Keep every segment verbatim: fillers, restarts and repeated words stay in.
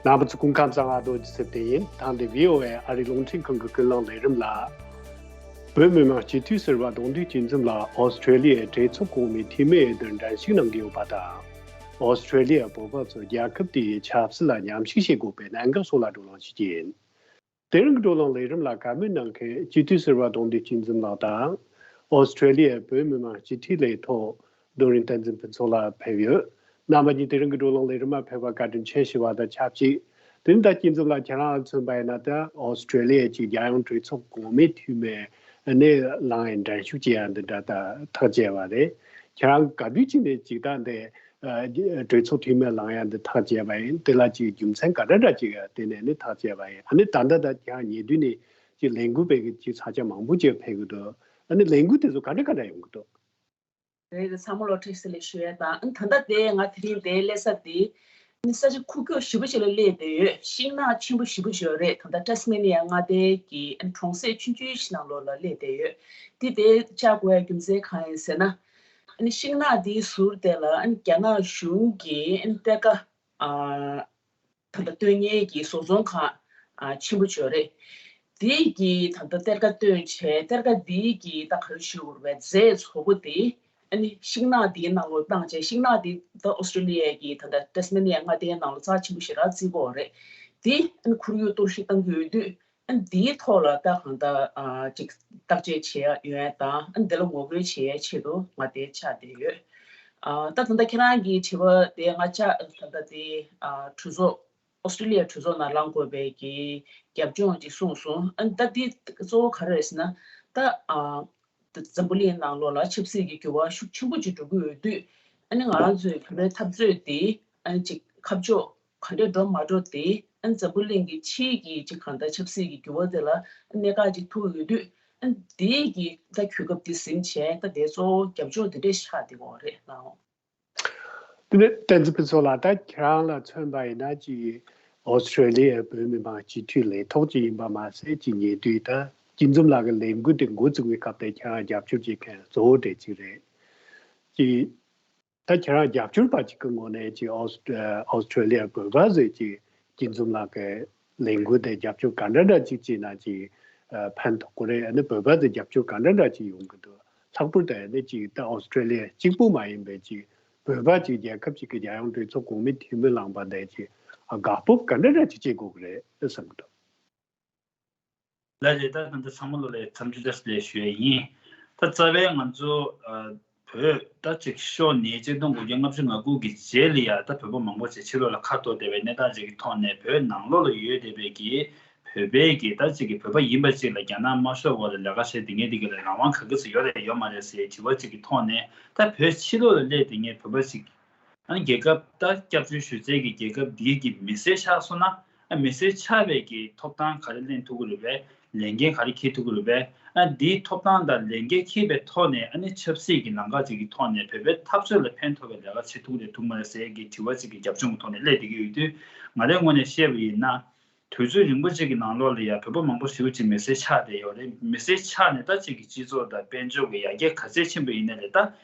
རྣམ་པ་ཚོ་སྐུ་ཁམས་བཟང་། ཨ་རྡོ་རྗེ་སེབ་དེ་ཡིན། ཐེངས་འདི་བྷི་ཨོ་ཨེ་ཨ་རིའི་རླུང་འཕྲིན་ཁང་གི་ཀུན་གླེང་ལས་རིམ་ལ། བོད་མི་མང་སྤྱི་འཐུས་ཟུར་པ་གདོང་འདུས་སྐྱིད་འཛོམས་ལགས་ཨོ་སི་ཁྲེ་ལི་ཡའི་གྲོས་ཚོགས་གོང་མའི་འཐུས་མི་འོས་བསྡུར་འགྲན་ཞུགས་གནང་གི་ཡོད་པ་དང་། ཨོ་སི་ཁྲེ་ལི་ཡའི་བོད་པ་ཚོ་རྒྱལ་ཁབ་དེའི་ཆབ་སྲིད་ལ་མཉམ་ཞུགས་བྱེད་དགོས་པའི་གནད་འགག་སོགས་ལ་བགྲོ་གླེང་ཞུ་རྒྱུ་ཡིན། དེ་རིང་གི་བགྲོ་གླེང་ལས་རིམ་ལ་བཀའ་མོལ་གནང་མཁན་སྤྱི་འཐུས་ཟུར་པ་གདོང་འདུས་སྐྱིད་འཛོམས་ལགས་དང་། ཨོ་སི་ཁྲེ་ལི་ཡའི་བོད་མི་མང་སྤྱི་འཐུས་ལས་ཐོག་རྡོ་རིང་བསྟན་འཛིན་ཕུན་ཚོགས་ལགས་ཕེབས་ཡོད། རྣམ་པ་གཉིས་དེ་རིང་གི་བགྲོ་གླེང་ལས་རིམ་མ་ཕེབས་པར་བཀའ་དྲིན་ཆེ་ཞུ་བ་དང་ཆབས་ཅིག་དེ་ནི་ད་སྐྱིད་འཛོམས་ལགས་ཁྱེད་རང་ལ་མཚོན་པ་ཡིན་ན། ད་ཨོ་སི་ཁྲེ་ལི་ཡའི་ཅིག་རྒྱལ་ཡོངས་གྲོས་ཚོགས་གོང་མའི་འཐུས་མི་ནས་ལངས་ཡིན་འགྲན་ཞུགས་བྱེད་ཡ་འདི་འདྲ་ད་ཐག་བཅད་པ་རེད། ཁྱེད་རང་ག་དུས་ཅིག་ནས་ཅིག་ད་འདི་གྲོས་ཚོགས་འཐུས་མི་ལངས་ཡ་འདི་ཐག་བཅད་པ་ཡིན། དེ་ལ་ཅིག་རྒྱུ་མཚན་ག་འདྲ་འདྲ་ཅིག་བརྟེན་ནས་ནི་ཐག་བཅད་པ་ཡིན། ཨ་ནི་ད་ལྟ་ད་ཁྱེད་རང་ཉེ་དུས་ནས་ཅིག་ལས་འགུལ་སྤེལ་གི་ཅིག་ས་ཆ་མང་པོ་ཅིག་ཕེབས་གི་འདུག་ཨ་ནི་ལས་འགུལ་དེ་ཚོ་ག་འདྲ་ག་འདྲ་ཡོང་གི་འདུག་རེད་རེད། ཚང་མ་ལོ་ཁྲེ་སི་ལེ་ཞུ་ཡས་དང་། ཨ་ནི་ད་ལྟ་དེ་ང་དེ་རིང་དེ་སླེབས་ས་དེ་ནི་ས་ཆ་ཁུག་ཀྱོག་ཞེ་པོ་ཞིག་ལ་སླེབས་བསྡད་ཡོད། ཤིང་ནགས་ཆེན་པོ་ཞེ་པོ་ཞིག་ཡོད་རེད། ད་ལྟ་ཏཱ་སི་མེ་ནི་ཡ་མངའ་སྡེའི་གི་ཨ་ནི་གྲོང་གསེབ་ཆུང་ཆུང་ཞིག་ནང་ལོགས་ལ་སླེབས་བསྡད་ཡོད། དེ་དེ་བཅར་དགོས་ཡ་རྒྱུ་མཚན་གང་ཡིན་ཟེར་ན། ཨ་ནི་ཤིང་ནགས་དེའི་ཟུར་དེ་ལ་ཨ་ནི་རྒྱ་ནག་གཞུང་གི་ཨ་ནི་གཏེར་ཁ་ཨ། ད་ལྟ་བཏོན་མཁན་གྱི་བཟོ་ཚོང་ཁང་ཨ་ཆེན་པོ་ཅིག་ཡོད་རེད། དེ་གི་ད་ལྟ་གཏེར་ཁ་བཏོན་བྱས། གཏེར་ཁ་དེ་གི་ད་ག་རེ་ཞུ་དགོས་རེད་པས། རྫས་བཙོག་པོ་དེ་ཨ་ནི་ཤིང་ནགས་དེའི་ནང་ལོགས་བཏང་བྱས། ཤིང་ནགས་དེ་ད་ཨོ་སི་ཀྲི་ལི་ཡ་གི་ད་ལྟ་ཏཱ་སི་མེ་ནི་ཡ་མངའ་སྡེའི་ནང་ལོགས་རྩ་ཆེན་པོ་ཞེ་དྲག་བརྩི་གི་ཡོད་རེད། དེ་ཨ་ནི་ཁོར་ཡུག་གཏོར་བཤིག་བཏང་གི་ཡོད་དུས། ཨ་ནི་འདིའི་ཐོག་ལ་ད་གང་ལྟར་ཨ་ཅིག་བརྟག་དཔྱད་བྱེད་ཡ་ཡོད་ཡ་དང་། ཨ་ནི་འདི་ལ་ངོ་རྒོལ་བྱེད་ཡའི་ཆེད་དུ་ང་དེ་ཆགས་བསྡད་ཡོད། ཨ་ད་ད་ལྟ་ཁྱེད་རང་གི་དྲི་བ་དེ་ང་ཅག་ད་ལྟ་དེ་ཨ་གྲོས་ཚོགས་ཨོ་སི་ཀྲི་ལི་ཡ་གྲོས་ཚོགས་ནང་ལངས་དགོས་པའི་གི་རྒྱབ་ལྗོངས་ཅིག་གསུངས་སོང་། ཨ་ནི་ད་འདི་གཙོ་བོ་ག་རེ་རེད་ཟེར་ན། ད་ཨ། འཛམ་བུ་གླིང་ནང་ལོགས་ལ་ཆབ་སྲིད་ཀྱི་འགྱུར་བ་ཤུགས་ཆེན་པོ་ཅིག་འགྲོ་གི་ཡོད་དུས། ཨ་ནི་ང་རང་ཚོའི་བོད་པའི་འཐབ་རྩོད་དེ་ཨ་ནི་ཅིག་ཁ་ཕྱོགས་ག་འདྲས་འགྲོ་མ་འགྲོ་དེ། ཨ་ནི་འཛམ་བུ་གླིང་གི་ཕྱིའི་གི་ཅིག་གང་ལྟར་ཆབ་སྲིད་ཀྱི་འགྱུར་བ་དེ་ལ་གནད་འགག་ཅིག་ཐུག་ཡོད་དུས། ཨ་ནི་དེའི་གི་ད་གོ་སྐབས་དེ་ཟིན་བྱས། ད་དེ་གཙོ་བོ་རྒྱབ་ལྗོངས་དེ་འདྲས་ཆགས་བསྡད་ཡོད་རེད་ལགས། དེ་ནས་བསྟན་འཛིན་ཕུན་ཚོགས་ལགས། ད་ཁྱེད་རང་ལ་མཚོན་པ་ཡིན་ན། ཅིག་ཨོ་སི་ཁྲེ་ལི་ཡའི་བོད་མི་མང་སྤྱི་འཐུས་ལས་ཐོག་ཅིག་ཡིན་པ་མ་ཟད། ཅིག་ཉེ་དུས་ད་སྐྱིད་འཛོམས་ལགས་ཀྱི་ལས་འགུལ་དེ་འགོ་བཙུགས་པའི་སྐབས་དེ་ཁྱེད་རང་རྒྱབ་སྐྱོར་བྱེད་མཁན་གཙོ་བོ་གྲས་ཅིག་རེད། ཅིག་ད་ཁྱེད་རང་རྒྱབ་སྐྱོར་པ་ཅིག་གི་ངོས་ནས་ཅིག་ཨོ་སི་ཨོ་སི་ཁྲེ་ལི་ཡའི་བོད་པ་ཚོས་ཅིག་སྐྱིད་འཛོམས་ལགས་ཀྱི་ལས་འགུལ་དེ་རྒྱབ་སྐྱོར་ག་འདྲ་འདྲ་ཅིག་བྱས་ན་ཅིག་ཨ་ཕན་ཐོགས་ཀྱི་རེད། ཨ་ནི་བོད་པ་ཚོས་རྒྱབ་སྐྱོར་ག་འདྲ་འདྲ་ཅིག་ཡོང་གི་འདུག་ལྷག་པར་དུ་ཨ་ནི་ཅིག་ད་ཨོ་སི་ཁྲེ་ལི་ཡ་གཅིག་པུ་མ་ཡིན་པའི་ཅིག་བོད་པ་ཅིག་རྒྱལ་ཁབ་ཅིག་གི་རྒྱལ་ཡོངས་གྲོས་ཚོགས་གོང་མའི་འཐུས་མི་ལངས་པ་དེ་ཅིག་ཨ་དགའ་སྤོབས་ག་འདྲ་འདྲ་ཅིག་བྱེད་དགོས་ཀྱི་རེད་བསམ་གྱི་འདུག་ལགས་རེད། ད་ད་ལྟ་ཚང་མ་ལོ་ལ་འཚམས་འདྲི་བཀྲ་ཤིས་བདེ་ལེགས་ཞུ་ཡས་ཡིན། ད་རྩ་བའི་ང་ཚོ་ཨ་བོད་ད་ཅིག་ཤོག་ནི་ཆིག་སྟོང་དགུ་བརྒྱ་ལྔ་བཅུ་ང་དགུ་གི་རྗེས་ལ་ཡ་ད་བོད་པ་མང་པོ་ཞིག་ཕྱི་ལོགས་ལ་ཁ་གཏོར་བསྡད་པའི་གནས་སྟངས་ཅིག་གི་ཐོག་ནས། བོད་ནང་ལོགས་ལ་ཡོད་བསྡད་པའི་གི་བོད་པའི་གི་ད་ཅིག་གི་བོད་པ་ཡིན་པ་ཅིག་ལ་རྒྱ་ནག་དམར་ཤོག་འོག་ལ་ལས་ཀ་བྱེད་བསྡད་མཁན་དེ་གི་ལ་རང་དབང་ག་གི་ཟེ་ཡོད་རེད་ཡོད་མ་རེད་ཟེར་དྲི་བ་ཅིག་གི་ཐོག་ནས། ད་བོད་ཕྱི་ལོགས་ལ་སླེབས་བསྡད་མཁན་བོད་པ་ཅིག་ཨ་ནི་རྒྱལ་ཁབ་ད་སྐྱབས་བཅོལ་ཞུ་སའི་གི་རྒྱལ་ཁབ་འདིའི་གི་མི་སེར་ཆགས་སོང་ན། ཨ་མི་སེར་ཆགས་པའི་གི་ཐོབ་ཐང་ག་རེ་ལེན་ཐུབ་ཀྱི་རེད་པས། ལས་འགན་ག་རེ་འཁྱེར་ཐུབ་ཀྱི་རེད་པས། ཨ་འདིའི་ཐོབ་ཐང་དང་ལས་འགན་འཁྱེར་བའི་ཐོག་ནས། ཨ་ནི་ཆབ་སྲིད་ཀྱི་ལམ་ཁ་ཅིག་གི་ཐོག་ནས་བོད་པའི་འཐབ་རྩོད་ལ་ཕན་ཐོགས་པའི་ལས་ཀ་བྱེད་ཐུབ་ཀྱི་རེད་ཐུབ་མ་རེད་ཟེར་གྱི་དྲི་བ་ཅིག་གི་རྒྱབ་ལྗོངས་ཀྱི་ཐོག་ནས་སླེབས་བསྡད་ཀྱི་ཡོད་དུས། ང་རའི་ངོས་ནས་བཤད་པ་ཡིན་ན། དུས་ཚོད་རིང་པོ་ཅིག་གི་ནང་ལོགས་ལ་ཡ་བོད་པ་མང་པོ་ཞེ་པོ་ཅིག་མི་སེར་ཆགས་བསྡད་ཡོད་རེད། མི་སེར་ཆགས་ནས་ད་ཅིག་གི་སྤྱི་ཚོགས་དང་དཔལ་འབྱོར་གྱི་ཡར་རྒྱས་ག་ཚད་ཕྱིན་པ་ཡིན་ན་རེད། ད་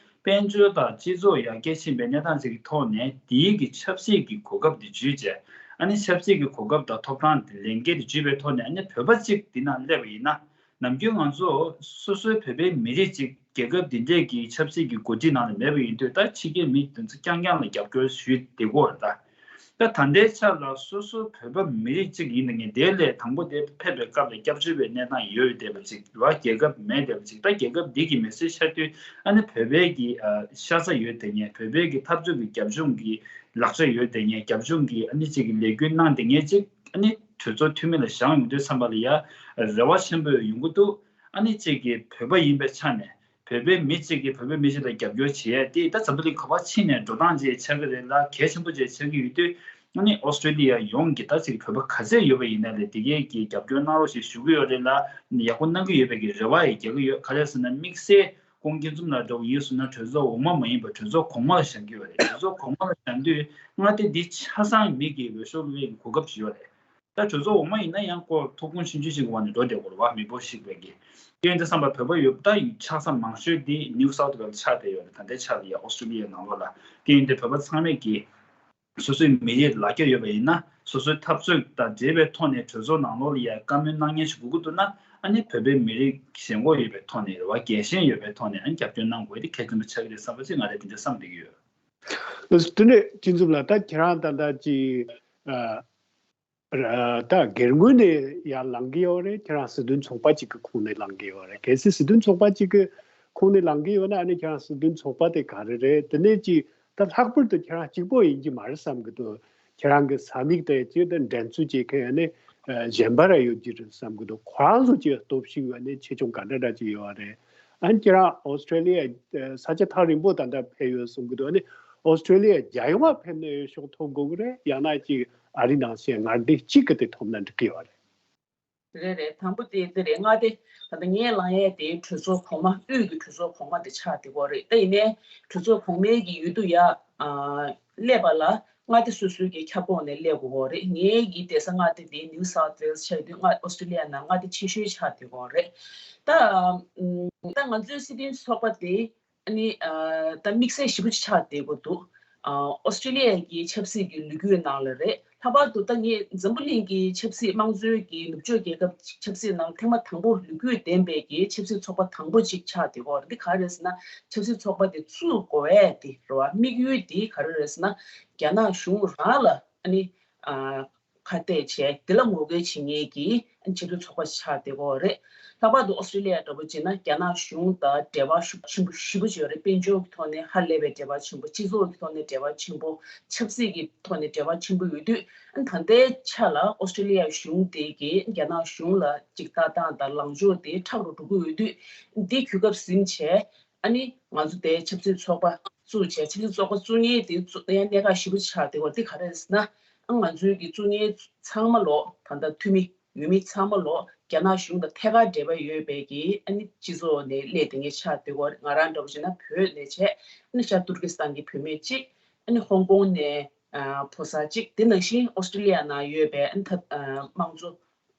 དཔལ་འབྱོར་དང་སྤྱི་ཚོགས་ཡར་རྒྱས་ཕྱིན་པའི་གནས་སྟངས་ཅིག་གི་ཐོག་ནས། དེའི་གི་ཆབ་སྲིད་ཀྱི་གོ་སྐབས་དེ་བརྒྱུད་བྱས། ཨ་ནི་ཆབ་སྲིད་ཀྱི་གོ་སྐབས་དང་ཐོབ་ཐང་དེ་ལེན་མཁན་དེ་བརྒྱུད་པའི་ཐོག་ནས། ཨ་ནི་བོད་པ་ཅིག་འདི་ནང་སླེབས་པ་ཡིན་ན། ནམ་རྒྱུན་ང་ཚོ་སོ་སོའི་བོད་པའི་མི་རིགས་ཅིག་རྒྱལ་ཁབ་འདི་འདྲས་ཀྱི་ཆབ་སྲིད་ཀྱི་འགོ་ཁྲིད་ནང་ལ་མེད་པ་ཡིན་དུས། ད་ཕྱི་རྒྱལ་མི་དེ་ཚོ་རྐྱང་རྐྱང་ལ་རྒྱབ་སྐྱོར་ཞུས་བསྡད་ཀྱི་ཡོད་རེད། ད་ད་ལྟའི་ཆ་ལ་སོ་སོ་བོད་པ་མི་རིགས་གཅིག་ཡིན་ན། ངས་དེ་ལས་དང་པོ་དེ་ཕེབས་པའི་སྐབས་ལ་སྐྱབས་བཅོལ་བའི་གནས་སྟངས་ཡོད་བསྡད་པ་ཅིག་རེད་བ། རྒྱལ་ཁབ་མེད་བསྡད་པ་ཅིག་ད་རྒྱལ་ཁབ་འདི་གི་མི་སེར་ཆགས་དུས། ཨ་ནི་བོད་པའི་གི་ཨ་ཤ་ཚ་ཡོད་བསྡད་མཁན། བོད་པའི་གི་འཐབ་རྩོད་ཀྱི་རྒྱབ་ལྗོངས་ཀྱི་ལག་ཆ་ཡོད་བསྡད་མཁན། རྒྱབ་ལྗོངས་ཀྱི་ཨ་ནི་ཅིག་གི་ལས་འགུལ་གནང་བསྡད་མཁན་ཅིག་ཨ་ནི་གྲོས་ཚོགས་འཐུས་མི་ལ་བཞེངས་ཡོང་དུས་ཙམ་པ་ལ་ཡ་རེ་བ་ཆེན་པོ་ཡོང་གི་འདུག་ཨ་ནི་ཅིག་གི་བོད་པ་ཡིན་པའི་ཆ་ནས། བོད་པའི་མི་གཅིག་གིས་བོད་པའི་མི་གཅིག་ལ་རྒྱབ་སྐྱོར་བྱེད་ཡས་དེ། ད་འཛམ་བུ་གླིང་ག་པར་ཕྱིན་ནས་འགྲོ་སྟངས་ཅིག་ཆགས་ཀྱི་རེད་ལ། གལ་ཆེན་པོ་ཅིག་ཆགས་ཀྱི་ཡོད་དུས། ཨ་ནི་ཨོ་སི་ཀྲི་ལི་ཡ་ཡོངས་ཀྱིས་ད་ཅིག་བོད་པ་ག་ཚད་ཡོད་པ་ཡིན་ན་ལས་དེ་གས་ཀྱིས་རྒྱབ་སྐྱོར་གནང་རོགས་ཞེས་ཞུ་གི་ཡོད་རེད་ལ། ཡག་པོ་གནང་གི་ཡོད་པའི་གི་རེ་བ་ཡང་རྒྱག་གི་ཡོད། ག་རེ་ཟེར་ན། དམིགས་བསལ་ཁོང་སྐྱིད་འཛོམས་ལགས་འདྲ་བོ་ཡིན་སོང་ན། གྲོས་ཚོགས་འོག་མ་མ་ཡིན་པར་གྲོས་ཚོགས་གོང་མ་ལ་བཞེངས་ཀྱི་ཡོད་རེད། གྲོས་ཚོགས་གོང་མ་ལ་བཞེངས་དུས། མངའ་སྡེ་འདི་ཆ་ཚང་མི་གི་འོས་ཤོག་བླུག་ཡས་ཀྱི་གོ་སྐབས་ཅིག་ཡོད་རེད། ད་གྲོས་ཚོགས་འོག་མ་ཡིན་ན་ཡང་ཁོ་ཐོབ་ཁུངས་ཆུང་ཆུང་ཞིག་གི་འོག་ནས་འགྲོ་བསྡད་དགོས་རེད་བ། མི་འབོར་ཞིག་པའི་གི། དེ་ཡིན་དུས་ཙམ་པ་བོད་པ་ཡོད་ད་ཆ་ཚང་མང་ཤོས་དེ་ནིའུ་སའུཐ་ཝེལ་ཆགས་བསྡད་ཡོད་རེད། ད་ལྟའི་ཆ་ལ་ཡ་ཨོ་སི་ཀྲི་ལི་ཡའི་ནང་ལོགས་ལ། དེ་ཡིན་དུས་བོད་པ་ཚང་མས་ཀྱི་ སོ་སོའི་མི་རིགས་ལ་རྒྱ་ཡོད་པ་ཡིན་ན། སོ་སོའི་འཐབ་རྩོད་དང་འབྲེལ་བའི་ཐོག་ནས་གྲོས་ཚོགས་ནང་ལོགས་ལ་ཡ་བཀའ་མོལ་གནང་མཁན་ཞིག་དགོས་ཀྱི་འདུག་ན། ཨ་ནི་བོད་པའི་མི་རིགས་ཞེན་ཁོག་ཡོད་པའི་ཐོག་ནས་རེད་བ། རྒྱལ་ཞེན་ཡོད་པའི་ཐོག་ནས། ཨ་ནི་རྒྱབ་སྐྱོར་གནང་དགོས་དེ་གལ་ཆེན་པོ་ཆགས་ཀྱི་རེད་བསམ་པ་ཅིག་ང་རང་དེ་འདྲ་བསམ་བསྡད་ཀྱི་ཡོད། དེ་ནས་སྤྱི་འཛོམས་ལགས། ད་ཁྱེད་རང་ད་ལྟ་ཅིག་ཨ་ད་སྒེར་ངོས་ནས་ཡར་ལངས་ཀྱི་ཡོད་རེད། ཁྱེད་རང་སྲིད་དོན་ཚོགས་པ་གཅིག་གི་ཁོངས་ནས་ལངས་ཀྱི་ཡོད་རེད། གལ་སྲིད་སྲིད་དོན་ཚོགས་པ་གཅིག་གི་ཁོངས་ནས་ལངས་ཀྱི་ཡོད་ན། ཨ་ནི་ཁྱེད་རང་སྲིད་དོན་ཚོགས་པ་དེ་ག་རེ་རེད། དེ་ནས་ཅིག་ད་ལྷག་པར་དུ་ཁྱེད་རང་གཅིག་པོ་ཡིན་གྱི་མ་རེད་བསམ་གྱི་འདུག་ཁྱེད་རང་གི་ས་མིག་དེ་ཅིག་དང་འགྲན་རྩོད་བྱེད་མཁན་ནི་གཞན་པ་ར་ཡོད་ཀྱི་རེད་བསམ་གྱི་འདུག་ཁོ་རང་ཚོ་ཅིག་སྟོབས་ཤུགས་ཡོད་ནི་ཆེ་ཆུང་ག་འདྲ་འདྲ་ཅིག་ཡོད་རེད། ཨ་ནི་ཁྱེད་རང་ཨོ་སི་ཀྲེ་ལི་ཡ་ས་ཆ་ཐག་རིང་པོ་ད་ལྟ་ཕེབས་ཡོད་གསུང་གི་འདུག་ཨ་ནི་ཨོ་སི་ཀྲེ་ལི་ཡ་རྒྱལ་ཡོངས་ལ་ཕེབས་ནས་འོས་ཤོག་ཐོབ་དགོས་ཀྱི་རེད། ཡང་ན་ཅིག་ཨ་རི་ནང་བཞིན་མངའ་སྡེ་གཅིག་གི་དེ་ཐོབ་ན་འགྲིག་གི་ཡོད་རེད། རེད་རེད། དང་པོ་དེ་འདི་རེད། མངའ་སྡེ་ད་ལྟ་ངས་ལངས་ཡས་དེ་གྲོས་ཚོགས་གོང་མ། དབུས་ཀྱི་གྲོས་ཚོགས་གོང་མ་དེ་ཆགས་བསྡད་ཀྱི་ཡོད་རེད། ད་ཡིན་ནའི་གྲོས་ཚོགས་གོང་མའི་གི་ཡུལ་དུ་ཡ་ཨ་སླེབས་པ་ལ་མངའ་སྡེ་སོ་སོའི་གི་ཁྱབ་ཁོངས་ནས་སླེབས་དགོས་ཀྱི་ཡོད་རེད། ངའི་གི་བསྡད་ས་མངའ་སྡེ་དེ་New South Wales ཆགས་ཡོད་དུས། མངའ་ཨོ་སི་ཀྲེ་ལི་ཡ་ནང་མངའ་སྡེ་ཆེ་ཤོས་ཆགས་བསྡད་ཀྱི་ཡོད་རེད། ད་ཨམ་ད་ང་ཚོའི་སྲིད་དོན་ཚོགས་པ་དེ་ཨ་ནི་ཨ་ད་དམིགས་བསལ་ཞེ་པོ་ཅིག་ཆགས་བསྡད་ཀྱི་འདུག་ཨ་ཨོ་སི་ཀྲེ་ལི་ཡ་གི་ཆབ་སྲིད་ཀྱི་ལོ་རྒྱུས་ནང་ལ་རེད། ལྷག་པར་དུ་ད་ངས་འཛམ་བུ་གླིང་གི་ཆབ་སྲིད། དམངས་གཙོའི་གི་ནུབ་ཕྱོགས་རྒྱལ་ཁབ་ཆབ་སྲིད་ནང་ཐེངས་མ་དང་པོ། ལོ་རྒྱུས་ལྡན་པའི་གི་ཆབ་སྲིད་ཚོགས་པ་དང་པོ་ཅིག་ཆགས་བསྡད་ཀྱི་ཡོད་རེད། འདི་ག་རེ་རེད་ཟེར་ན། ཆབ་སྲིད་ཚོགས་པ་དེ་བཙུགས་དགོས་ཡས་དེ་རེད་བ། དམིགས་ཡུལ་དེ་ག་རེ་རེད་ཟེར་ན། རྒྱ་ནག་གཞུང་རང་ལ་ཨ་ནི་ཨ་ཁ་གཏད་བྱས། དེ་ལ་ངོ་རྒོལ་བྱེད་མཁན་གྱི་ཆབ་སྲིད་ཚོགས་པ་ཆགས་བསྡད་ཀྱི་ཡོད་རེད། ལྷག་པར་དུ་ཨོ་སི་ཀྲེ་ལི་ཡ་འདྲ་པོ་བྱས་ན། རྒྱ་ནག་གཞུང་དང་འབྲེལ་བ་ཤུགས་ཆེན་པོ་ཞེ་པོ་ཅིག་ཡོད་རེད། དཔལ་འབྱོར་གྱི་ཐོག་ནས་ཧ་ལས་པའི་འབྲེལ་བ་ཆེན་པོ། སྤྱི་ཚོགས་ཀྱི་ཐོག་ནས་འབྲེལ་བ་ཆེན་པོ། ཆབ་སྲིད་ཀྱི་ཐོག་ནས་འབྲེལ་བ་ཆེན་པོ་ཡོད་དུས། ཨ་ད་ལྟའི་ཆ་ལ་ཨོ་སི་ཀྲེ་ལི་ཡ་གཞུང་དེ་གིས་རྒྱ་ནག་གཞུང་ལ་ཅིག་ལྟ་སྟངས་དང་ལངས་ཕྱོགས་དེ་མཁྲེགས་རུ་འགྲོ་གི་ཡོད་དུས། འདི་གོ་སྐབས་ཟིན་བྱས། ཨ་ནི་ང་ཚོ་དེ་ཆབ་སྲིད་ཚོགས་པ་བཙུགས་བྱས། ཆབ་སྲིད་ཚོགས་པ་བཙུགས་མཁན་དེ་བཙུགས་ཡ་གནད་འགག་ཞེ་པོ་ཆགས་བསྡད་ཀྱི་ཡོད་རེད། འདི་ག་རེ་རེད་ཟེར་ན། ཨ་ང་ཚོའི་གི་བཙུགས་མཁན་ཚང་མ་ལོ། ད་ལྟ་འཐུས་མི་ཡོད་མི་ཚང་མ་ལོ་རྒྱ་ནག་གཞུང་དང་ཐད་ཀར་འབྲེལ་བ་ཡོད་པའི་གི་ཨ་ནི་སྤྱི་ཚོགས་ནས་སླེབས་བསྡད་མཁན་ཆགས་བསྡད་ཀྱི་ཡོད་རེད། ང་རང་འདྲ་པོ་བྱས་ན་བོད་ནས་བྱས། ཨ་ནི་ཤར་ཏུར་ཀི་སི་ཐན་གྱི་བུད་མེད་ཅིག་ཨ་ནི་ཧོང་ཀོང་ནས་ཨ་ཕོ་གསར་ཅིག་དེ་ནང་བཞིན་ཨོ་སི་ཀྲི་ལི་ཡ་ནང་ཡོད་པའི་ཨ་ནི་ཐབ་ཨ་དམངས་གཙོ་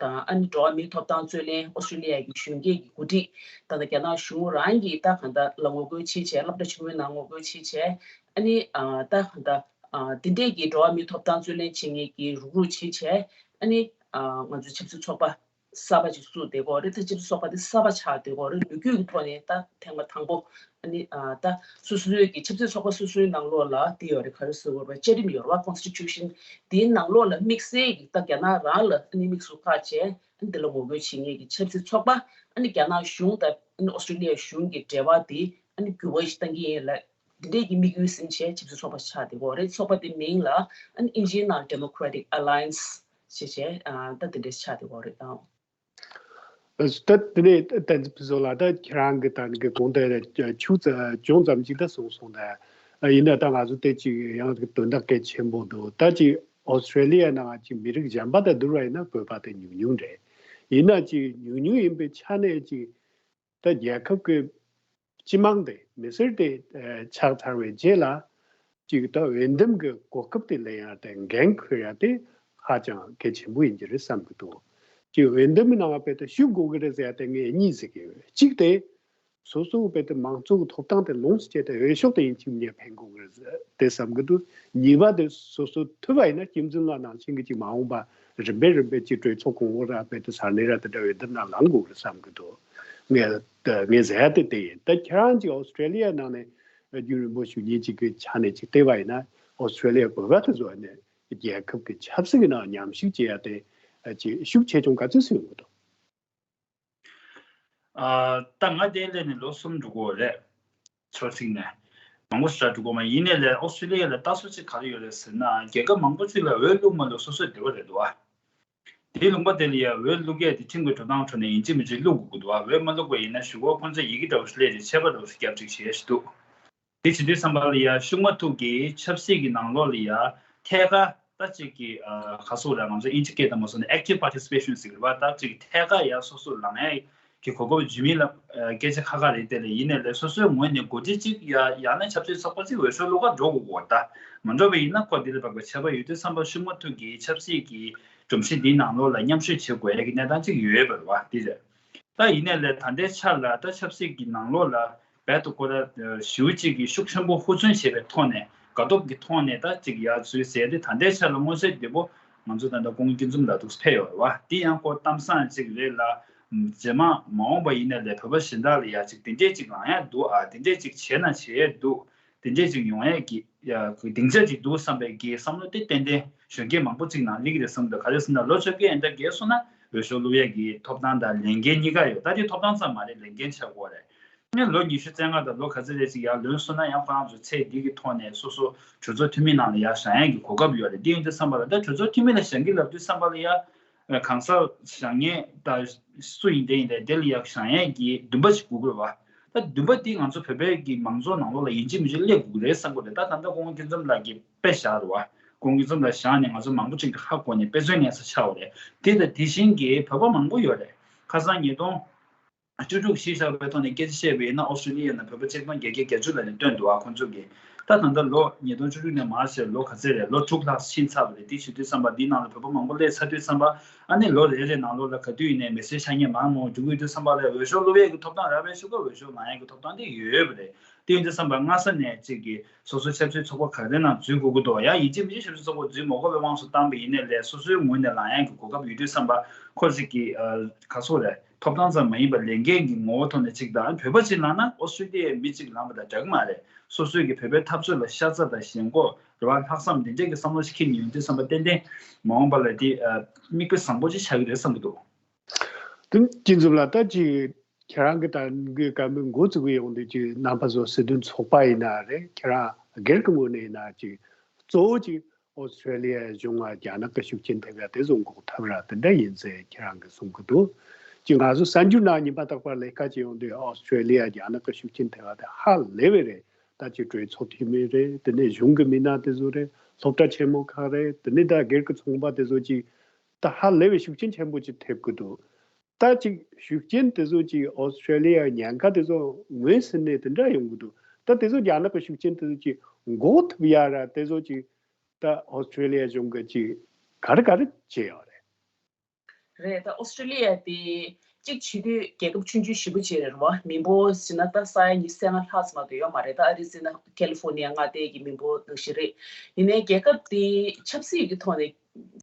དང་ཨ་ནི་འགྲོ་བ་མིའི་ཐོབ་ཐང་རྩོད་ལེན། ཨོ་སི་ཀྲི་ལི་ཡ་གི་གཞོན་སྐྱེས་ཀྱི་འགོ་ཁྲིད། ད་ལྟ་རྒྱ་ནག་གཞུང་རང་གིས་ད་གང་ལྟར་ལ་ངོ་རྒོལ་བྱེད་བྱས། སློབ་གྲྭ་ཆེན་མོའི་ནང་ངོ་རྒོལ་བྱེད་བྱས། ཨ་ནི་ཨ་ད་གང་ལྟར་ཨ་འདི་འདྲས་ཀྱི་འགྲོ་བ་མིའི་ཐོབ་ཐང་རྩོད་ལེན་བྱེད་མཁན་གྱི་རུག་རུག་བྱེད་བྱས། ཨ་ནི་ཨ་ང་ཚོའི་ཆབ་སྲིད་ཚོགས་པ་གསར་པ་ཅིག་བཙུགས་བསྡད་ཀྱི་ཡོད་རེད། ད་ཆབ་སྲིད་ཚོགས་པ་དེ་གསར་པ་ཆགས་བསྡད་ཀྱི་ཡོད་རེད། ལོ་རྒྱུས་ཀྱི་ཐོག་ནས་ད་ཐེངས་མ་དང་པོ། ཨ་ནི་ཨ་ད་སོ་སོའི་གི་ཆབ་སྲིད་ཚོགས་པ་སོ་སོའི་ནང་ལོགས་ལ་དེ་ཡོད་རེད། ག་རེ་ཟེར་དགོས་རེད། བཅའ་ཁྲིམས་ཡོད་རེད་བ། Constitution། དེའི་ནང་ལོགས་ལ་དམིགས་བསལ་གྱི་ད་རྒྱ་ནག་རང་ལ་ཨ་ནི་དམིགས་སུ་བཀར་བྱས། ཨ་ནི་དེ་ལ་ངོ་རྒོལ་བྱེད་མཁན་གྱི་ཆབ་སྲིད་ཚོགས་པ། ཨ་ནི་རྒྱ་ནག་གཞུང་དང་ཨ་ནི་ཨོ་སི་ཀྲི་ལི་ཡ་གཞུང་གི་འབྲེལ་བ་དེ་ཨ་ནི་འགྱུར་བ་ཞིག་གཏང་གི་ཡིན་ལབ། འདི་འདྲས་ཀྱི་དམིགས་ཡུལ་ཟིན་བྱས་ཆབ་སྲིད་ཚོགས་པ་ཆགས་བསྡད་ཀྱི་ཡོད་རེད། ཚོགས་པ་དེ་མིང་ལ་ཨ་ནི་ཨིན་ཇིའི་ནང་Democratic Alliance ཞེས་བྱས། ཨ་ད་དེ་འདྲས་ཆགས་བསྡད་ཀྱི་ཡོད་རེད་ད། ད་དེ་ནས་བསྟན་འཛིན་ཕུན་ཚོགས་ལགས། ད་ཁྱེད་རང་གི་ད་གི་དགོངས་དོན་ཆུང་ཙམ་ཅུང་ཙམ་ཅིག་ད་གསུངས་སོང་། ད་ཡིན་ན་ད་ང་ཚོ་དེ་ཅིག་ཡང་དོན་དག་གལ་ཆེན་པོ་འདུག་ད་ཅིག་ཨོ་སི་ཀྲི་ལི་ཡ་ནང་ཅིག་མི་རིགས་གཞན་པ་དང་བསྡུར་བ་ཡིན་ན་བོད་པ་དེ་ཉུང་ཉུང་རེད། ཡིན་ན་ཅིག་ཉུང་ཉུང་ཡིན་པའི་ཆ་ནས་ཅིག་ད་རྒྱལ་ཁབ་ཀྱི་སྤྱི་དམངས་དེ། མི་སེར་དེ་ཨ་ཆགས་ཚར་བའི་རྗེས་ལ་ཅིག་ད་འོས་འདེམས་ཀྱི་གོ་སྐབས་དེ་ལེན་ཡ་དེ། འགན་འཁུར་ཡ་དེ་ཧ་ཅང་གལ་ཆེན་པོ་ཡིན་གྱི་རེད་བསམ་གྱི་འདུག་ཅིག་འོས་འདེམས་ཀྱི་ནང་ང་དཔེ་ད་ཞུགས་དགོས་ཀྱི་རེད་ཟེར་ཡ་དེ་ངས་གཉིས་ཟེར་གྱི་ཡོད། གཅིག་དེ་སོ་སོ་དཔེ་ད་མང་གཙོ་གི་ཐོབ་ཐང་དེ་ལོངས་སུ་སྤྱད་དེ་འོས་ཤོག་དེ་ཡིན་གཅིག་མིན་གཉིས་འཕེན་དགོས་ཀྱི་རེད་དེ་བསམ་གྱི་འདུག་གཉིས་པ་དེ་སོ་སོ་ཐུབ་པ་ཡིན་ན་སྐྱིད་འཛིན་ལགས་ནང་བཞིན་གྱི་ཅིག་མ་འོངས་པ་རིམ་པས་རིམ་པས་ཅིག་གྲོས་ཚོགས་གོང་འོག་ར་དཔེ་དེ་ས་གནས་ར་དེ་འདྲ་འོས་འདེམས་ནང་ལངས་དགོས་ཀྱི་རེད་བསམ་གྱི་འདུག་ངས་ངས་ཟེར་ཡ་དེ་དེ་ཡིན། ད་ཁྱེད་རང་ཅིག་ཨོ་སི་ཀྲི་ལི་ཡ་ནང་ནས་རྒྱུན་རིང་པོ་བཞུགས་མཁན་ཅིག་གི་ཆ་ནས་ཅིག་བལྟས་པ་ཡིན་ན། ཨོ་སི་ཀྲི་ལི་ཡ་བོད་པ་དེ་ཚོ་ནས་རྒྱལ་ཁབ་ཀྱི་ཆབ་སྲིད་ཀྱི་ནང་མཉམ་ཞུགས་བྱེད་ཡ་དེ་ཅིག་ཤུགས་ཆེ་ཆུང་ག་ཚོད་ཙམ་ཡོང་གི་འདུག་ཨ་ད་ང་དེ་སླེབས་ནས་ལོ་གསུམ་འགྲོ་གི་ཡོད་རེད། ཕྱོགས་གཅིག་ནས་མང་པོ་ཞེ་དྲག་འགྲོ་གི་མ་ཡིན་ནའི་ལས། ཨོ་སི་ཀྲི་ལི་ཡ་ལ་ལྟ་ཚུལ་གཅིག་ག་རེ་ཡོད་རེད་ཟེར་ན། རྒྱལ་ཁབ་མང་པོ་ཅིག་ལ་འོས་བླུགས་མ་བླུགས་སོ་སོའི་འདོད་པ་རེད་འདུག་ཨ། དེའི་ལུང་པ་དེ་ལ་ཡ་འོས་བླུགས་ཡས་དེ་ཁྲིམས་ཀྱི་འགྲོ་སྟངས་ཁྲོད་ནས་ཡིན་གཅིག་མིན་གཅིག་བླུགས་དགོས་ཀྱི་འདུག་ཨ། འོས་མ་བླུགས་པ་ཡིན་ན་གཞུག་གུ་ཁོང་ཚོས་ཡི་གེ་འདྲ་བོ་ཞིག་སླེབས་རྗེས་ཆད་པ་འདྲ་བོ་ཞིག་བརྒྱབ་བསྒྲིགས་བྱས་ཞིག་འདུག་དེ་བྱེད་དུས་ཙམ་པ་ལ་ཡ་ཤུགས་མ་ཐུག་གི་ཆབ་སྲིད་ཀྱི་ནང་ལོགས་ལ་ཡ་ཐད་ཀར་ད་ཅིག་གི་ཨ་ག་སོགས་ལ་ང་ཚོ་ཨིན་ཇི་སྐད་དང་མ་སོང་ནས་active participation ཟེར་གི་རེད་བ། ད་ཅིག་ཐད་ཀར་ཡ་སོ་སོ་ལངས་ཡ་གི་གོ་སྐབས་འཇུ་མི་ལ་ཨ་སྐད་ཆ་ཁ་ཁ་རེད། དེ་ལས་ཡིན་ནའི་ལས་སོ་སོའི་ངོས་ནས་འགོ་ཁྲིད་ཅིག་ཡ་ཡང་ན་ཆབ་སྲིད་ཚོགས་པ་ཅིག་འོས་ཤོག་བླུག་ག་འགྲོ་དགོས་ཀྱི་ཡོད། ད་མ་འགྲོ་བ་ཡིན་ན་ཁོ་འདི་ལ་བབས་པའི་ཆད་པ་ཡོད་དུས་ཙམ་པ་ཤུགས་མ་ཐུག་གི་ཆབ་སྲིད་ཀྱི་སྒྲོམ་གཞི་འདིའི་ནང་ལོགས་ལ་མཉམ་ཞུགས་བྱེད་དགོས་ཡ་གི་གནས་སྟངས་ཅིག་ཡོད་པ་རེད་བ། འདི་རེད། ད་ཡིན་ནའི་ལས་ད་ལྟའི་ཆ་ལ་ད་ཆབ་སྲིད་ཀྱི་ནང་ལོགས་ལ་རྦད་དེ་ཁོ་ར་ཞེ་པོ་ཅིག་གི་ཤུགས་ཆེན་པོ་ཧུར་བརྩོན་བྱས་པའི་ཐོག་ནས་ དགའ་སྟོབས་ཀྱི་ཐོག་ནས་ད་ཅིག་ཡར་ཚུར་ཟེར་ཏེ། ད་ལྟའི་ཆ་ལ་མངོན་གསལ་དོད་པོ་ང་ཚོ་ད་ལྟ་སྐུ་ངོ་སྐྱིད་འཛོམས་ལགས་འདུག་ཕེབས་ཡོད་རེད་བ། དེ་ཡང་ཁོ་གཏམ་བཟང་ཅིག་རེད་ལ། རྗེས་མ་མ་འོངས་པ་ཡིན་ནའི་ལས་བོད་པ་གཞན་དག་ལ་ཡ་ཅིག་དེ་འདྲས་ཅིག་ལངས་ཡ་འདུག་ཨ། དེ་འདྲས་ཅིག་བྱས་ན་བྱས་ཡ་འདུག་དེ་འདྲས་ཅིག་ཡོང་ཡ་གི་ཡ་གི་སྡིངས་ཆ་ཅིག་འདུག་བསམ་པའི་གི་བསམ་བློ་དེ་ཏན་ཏན་གཞོན་སྐྱེས་མང་པོ་ཅིག་ནང་སླེབས་ཀྱི་རེད་བསམ་འདུག་ག་རེ་ཟེར་ན་ལོ་བཅོ་བརྒྱད་ཡན་ལྟར་རྒས་སོང་ན་འོས་ཤོག་བླུག་ཡ་གི་ཐོབ་ཐང་དང་ལས་འགན་གཉིས་ཀ་ཡོད། ད་དེ་ཐོབ་ཐང་ཙམ་མ་རེད། ལས་འགན་ཆགས་ཀྱི་ཡོད་རེད། ནས་ལོ་ཉི་ཤུ་རྩ་ལྔ་དང་ལོ་ག་ཚོད་རེ་ཅིག་ཡར་ལོན་སོང་ན་ཡང་ཁོ་རང་ཚོ་ཚད་འདི་གི་ཐོག་ནས་སོ་སོ་གྲོས་ཚོགས་འཐུས་མི་ནང་ལ་ཡར་བཞེངས་ཡས་ཀྱི་གོ་སྐབས་ཡོད་རེད། འདི་ཡིན་དུས་ཙམ་པ་ལ་ད་གྲོས་ཚོགས་འཐུས་མི་ལ་བཞེངས་ཀྱི་ལབ་དུས་ཙམ་པ་ལ་ཡ་གང་ཟག་བཞེངས་མཁན་ད་སུ་ཡིན་དེ་ཡིན་དེ་དེ་ལ་ཡར་བཞེངས་ཡས་ཀྱི་འདུན་པ་ཞིག་དགོས་ཀྱི་རེད་བ། ད་འདུན་པ་འདི་ང་ཚོ་བོད་པའི་གི་མང་ཚོགས་ནང་ལོགས་ལ་ཡིན་གཅིག་མིན་གཅིག་སླེབས་དགོས་ཀྱི་རེད་བསམ་གྱི་རེད། ད་ད་ལྟ་སྐུ་ངོ་སྐྱིད་འཛོམས་ལགས་ཀྱིས་དཔེ་བཞག་རེད་བ། སྐུ་ངོ་སྐྱིད་འཛོམས་ལགས་བཞེངས་ནས་ང་ཚོ་མང་པོ་ཅིག་གི་ཧ་གོ་ནས་དཔེ་མཚོན་ལེན་ས་ཆགས་པ་རེད། དེ་དང་དེ་བཞིན་གྱི་བོད་པ་མང་པོ་ཡོད་རེད། ཁ་སང་ཉིས་སྟོང་བཅུ་དྲུག་གཞི་བཞག་པའི་ཐོག་ནས་སྐད་ཆ་བཤད་པ་ཡིན་ན་ཨོ་སི་ཀྲི་ལི་ཡ་ནང་བོད་པ་ཆིག་སྟོང་བརྒྱད་བརྒྱ་བརྒྱད་ཅུ་ལ་ནས་བཏོན་འདུག་ཨ། ཁོང་ཚོ་གིས་ད་ད་ལྟ་ལོ་ཉིས་སྟོང་བཅུ་དྲུག་ནས་མར་ཟེར་ལོ་ག་ཚོད་རེད། ལོ་དྲུག་ལྷག་ཕྱིན་ཚར་བ་རེད། དེ་བྱེད་དུས་ཙམ་པ་འདིའི་ནང་ལ་བོད་པ་མང་པོ་སླེབས་ཚར་དུས་ཙམ་པ་ཨ་ནི་ལོ་རེ་རེ་ནང་ལོགས་ལ་ག་དུས་ཡིན་ནའི་མི་སེར་ཆ་རྐྱེན་མང་མང་འགྲོ་གི་ཡོད་དུས་ཙམ་པ་ལ་འོས་ཤོག་བླུག་ཡས་ཀྱི་ཐོབ་ཐང་རག་པའི་ཤུགས་ཀ་འོས་ཤོག་ལངས་ཡས་ཀྱི་ཐོབ་ཐང་དེ་ཡོད་པ་རེད། དེ་ཡིན་དུས་ཙམ་པ་སྔ་ས་ནས་ཅིག་གི་སོ་སོའི་ཆབ་སྲིད་ཚོགས་པ་ག་རེ་ནང་འཛུལ་དགོས་ཀྱི་འདུག་ཡ་ཡིན་གཅིག་མིན་གཅིག་ཆབ་སྲིད་ཚོགས་པ་འཛུལ་མ་དགོས་པའི་དབང་དུ་བཏང་པ་ཡིན་ནའི་ལས་སོ་སོའི་ངོས་ནས་ལངས་ཡས་ཀྱི་གོ་སྐབས་ཡོད་དུས་ཙམ་པ་ཁོ་ཅིག་གི་ཨ་ག་སོག་རེད། ཐོབ་ཐང་ཙམ་མ་ཡིན་པར་ལས་འགན་གྱི་ངོ་བོ་ཐོག་ནས་ཅིག་དང་བོད་པ་ཅིག་ལངས་ན་ཨོ་སི་ཀྲི་ལི་ཡའི་མི་ཅིག་ལངས་པ་དང་འདྲ་གི་མ་རེད། སོ་སོའི་གི་བོད་པའི་འཐབ་རྩོད་ལ་ཤ་ཚ་དང་ཞེན་ཁོག་རེ་བ་ལྷག་བསམ་དེ་འདྲས་ཀྱི་བསམ་བློ་ཞིག་འཁྱེར་ནས་ཡོང་དུས་ཙམ་པ་ཏན་ཏན་མ་འོངས་པ་ལ་དེ་ཨ་མིག་དཔེ་བཟང་པོ་ཅིག་ཆགས་ཀྱི་རེད་བསམ་གྱི་འདུག་དེ་སྐྱིད་འཛོམས་ལགས། ད་ཅིག་ཁྱེད་རང་གི་ད་གི་བཀའ་མོལ་འགོ་བཙུགས་ཡོང་དུས་ཅིག་རྣམ་པ་ཚོ་སྲིད་དོན་ཚོགས་པ་ཡིན་ན་རེད། ཁྱེད་རང་སྒེར་གྱི་ངོས་ནས་ཡིན་ན་ཅིག་གཙོ་བོ་ཅིག་ཨོ་སི་ཀྲི་ལི་ཡ་གཞུང་ང་རྒྱ་ནག་གི་ཤུགས་རྐྱེན་ཐེབས་ཡ་དེ་ཚོ་འགོག་ཐབས་ར་དེ་འདྲ་ཡིན་ཟེར་ཁྱེད་རང་གིས་གསུང་གི་འདུག་ཅིག་ང་ཚོ་གསར་འགྱུར་ནང་ཉིན་པ་རྟག་པར་ལས་ཀ་བྱེད་ཡོང་དུས་ཨོ་སི་ཀྲི་ལི་ཡ་རྒྱ་ནག་གི་ཤུགས་རྐྱེན་ཐེབས་ཡ་དེ་ཧ་ལས་པ་རེད། ད་ཅིག་གྲོས་ཚོགས་འཐུས་མི་རེད། དེ་ནས་གཞུང་གི་མི་སྣ་དེ་ཚོ་རེད། སློབ་གྲྭ་ཆེན་མོ་ཁག་རེད། དེ་ནས་ད་སྒེར་གྱི་ཚོང་པ་དེ་ཚོ་ཅིག་ད་ཧ་ལས་པའི་ཤུགས་རྐྱེན་ཆེན་པོ་ཅིག་ཐེབས་ཀྱི་འདུག་ད་ཅིག་ཤུགས་རྐྱེན་དེ་ཚོ་ཅིག་ཨོ་སི་ཀྲི་ལི་ཡ་ཉེན་ཁ་དེ་ཚོ་ངོས་ཟིན་ནས་དེ་འདྲ་ཡོང་གི་འདུག་ད་དེ་ཚོ་རྒྱ་ནག་གི་ཤུགས་རྐྱེན་དེ་ཚོ་ཅིག་འགོག་ཐུབ་ཡ་ར་དེ་ཚོ་ཅིག་ད་ཨོ་སི་ཀྲི་ལི་ཡ་གཞུང་གིས་ཅིག་ག་རེ་ག་རེ་བྱས་ཡོད་རེད། རེད། ད་ཨོ་སི་ཀྲི་ལི་ཡ་དེ་གཅིག་བྱེད་དུས་རྒྱལ་ཁབ་ཆུང་ཆུང་ཞེ་པོ་ཅིག་རེད་བ། མི་འབོར་ཟེར་ན་ད་ས་ཡ་ཉི་ཤུ་རྩ་ལྔ་ལྷག་ཙམ་མ་གཏོགས་ཡོད་མ་རེད། ད་ཨ་རི་ཟེར་ན་ཁ་ལི་ཧྥོ་ནི་ཡ་མངའ་སྡེ་གི་མི་འབོར་ནང་བཞིན་རེད། ཡིན་ནའི་རྒྱལ་ཁབ་དེ་ཆབ་སྲིད་ཀྱི་ཐོག་ནས་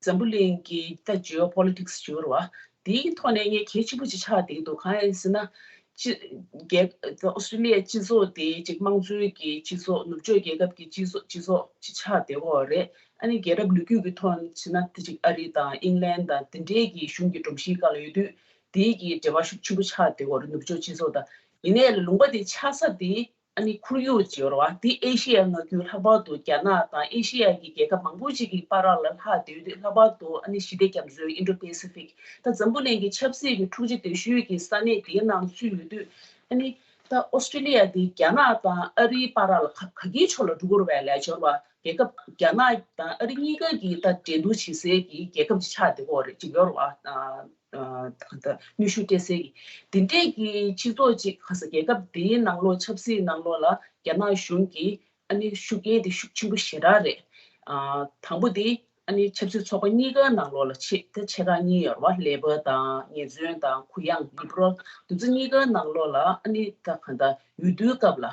འཛམ་བུ་གླིང་གི་ད་ཇི་ཨོ་པོ་ལི་ཊིག་སི་ཞུ་རེད་བ། དེའི་ཐོག་ནས་ངས་གལ་ཆེན་པོ་ཅིག་ཆགས་བསྡད་ཀྱི་འདུག་གང་ཡིན་ཟེར་ན། སྤྱི་རྒྱལ་ཨོ་སི་ཀྲི་ལི་ཡའི་སྤྱི་ཚོགས་དེ་ཅིག་དམངས་གཙོའི་གི་སྤྱི་ཚོགས། ནུབ་ཕྱོགས་རྒྱལ་ཁབ་ཀྱི་སྤྱི་ཚོགས་སྤྱི་ཚོགས་ཅིག་ཆགས་བསྡད་ཡོད་རེད། ཨ་ནི་རྒྱལ་རབས་ལོ་རྒྱུས་ཀྱི་ཐོག་ནས་བྱས་ན་དེ་ཅིག་ཨ་རི་དང་ཨིང་ལན་དང་དེ་འདྲའི་གི་གཞུང་གི་སྒྲོམ་གཞིའི་སྒང་ལ་ཡོད་དུས། དེའི་གི་འབྲེལ་བ་ཤུགས་ཆེན་པོ་ཆགས་བསྡད་ཡོད་རེད་ནུབ་ཕྱོགས་སྤྱི་ཚོགས་དང་། ཡིན་ནའི་ལུང་པ་དེ་ཆགས་ས་དེ་ཨ་ནི་ཁོར་ཡུག་ཅིག་ཡོད་རེད་བ། དེ་ཨེ་ཤི་ཡ་མངའ་ཁུལ་ལྷག་པར་དུ་རྒྱ་ནག་དང་ཨེ་ཤི་ཡ་གི་རྒྱལ་ཁབ་མང་པོ་ཅིག་གི་བར་ལ་ལྷག་བསྡད་ཡོད་དུས། ལྷག་པར་དུ་ཨ་ནི་ཞི་བདེ་རྒྱ་མཚོའི་ཨིན་ཌོ་པེ་སི་ཕིག་ད་འཛམ་བུ་གླིང་གི་ཆབ་སྲིད་ཀྱི་འཁྲུག་ཆ་དོད་ཤོས་ཀྱི་ས་གནས་དེའི་ནང་ཚུད་ཡོད་དུས། ཨ་ནི་ད་ཨོ་སི་ཀྲི་ལི་ཡ་དེ་རྒྱ་ནག་དང་ཨ་རིའི་བར་ལ་ག་ག་གིའི་ཕྱོགས་ལ་འགྲོ་གི་རེད་པས་ལབ་ཡ་ཅིག་ཡོད་རེད་བ། རྒྱལ་ཁབ་རྒྱ་ནག་དང་ཨ་རི་གཉིས་ཀ་གི་ད་འགྲན་བསྡུར་བྱེད་སའི་གི་རྒྱལ་ཁབ་ཅིག་ཆགས་བསྡད་ཀྱི་ཡོད་རེད་ཅིག་ཡོད་རེད་བ། ཨ་ད་ནུས་ཤུགས་སྤྲད་སའི་གི་དེ་འདྲས་ཀྱི་སྤྱི་ཚོགས་ཅིག་ག་ས་རྒྱལ་ཁབ་དེའི་ནང་ལོགས་ཆབ་སྲིད་ནང་ལོགས་ལ་རྒྱ་ནག་གཞུང་གིས་ཨ་ནི་ཤུགས་རྐྱེན་དེ་ཤུགས་ཆེན་པོ་ཞེ་དྲག་རེད། ཨ་དང་པོ་དེ་ཨ་ནི་ཆབ་སྲིད་ཚོགས་པ་གཉིས་ཀའི་ནང་ལོགས་ལ་ཆེ་ད་ཆེ་ཁག་གཉིས་ཡོད་རེད་བ། ལེ་པར་དང་ངེས་བརྩོན་དང་གུ་ཡངས་ལི་བྷ་རལ། དེ་ཚོ་གཉིས་ཀའི་ནང་ལོགས་ལ་ཨ་ནི་ད་གང་ལྟར་འོས་བསྡུའི་སྐབས་ལ་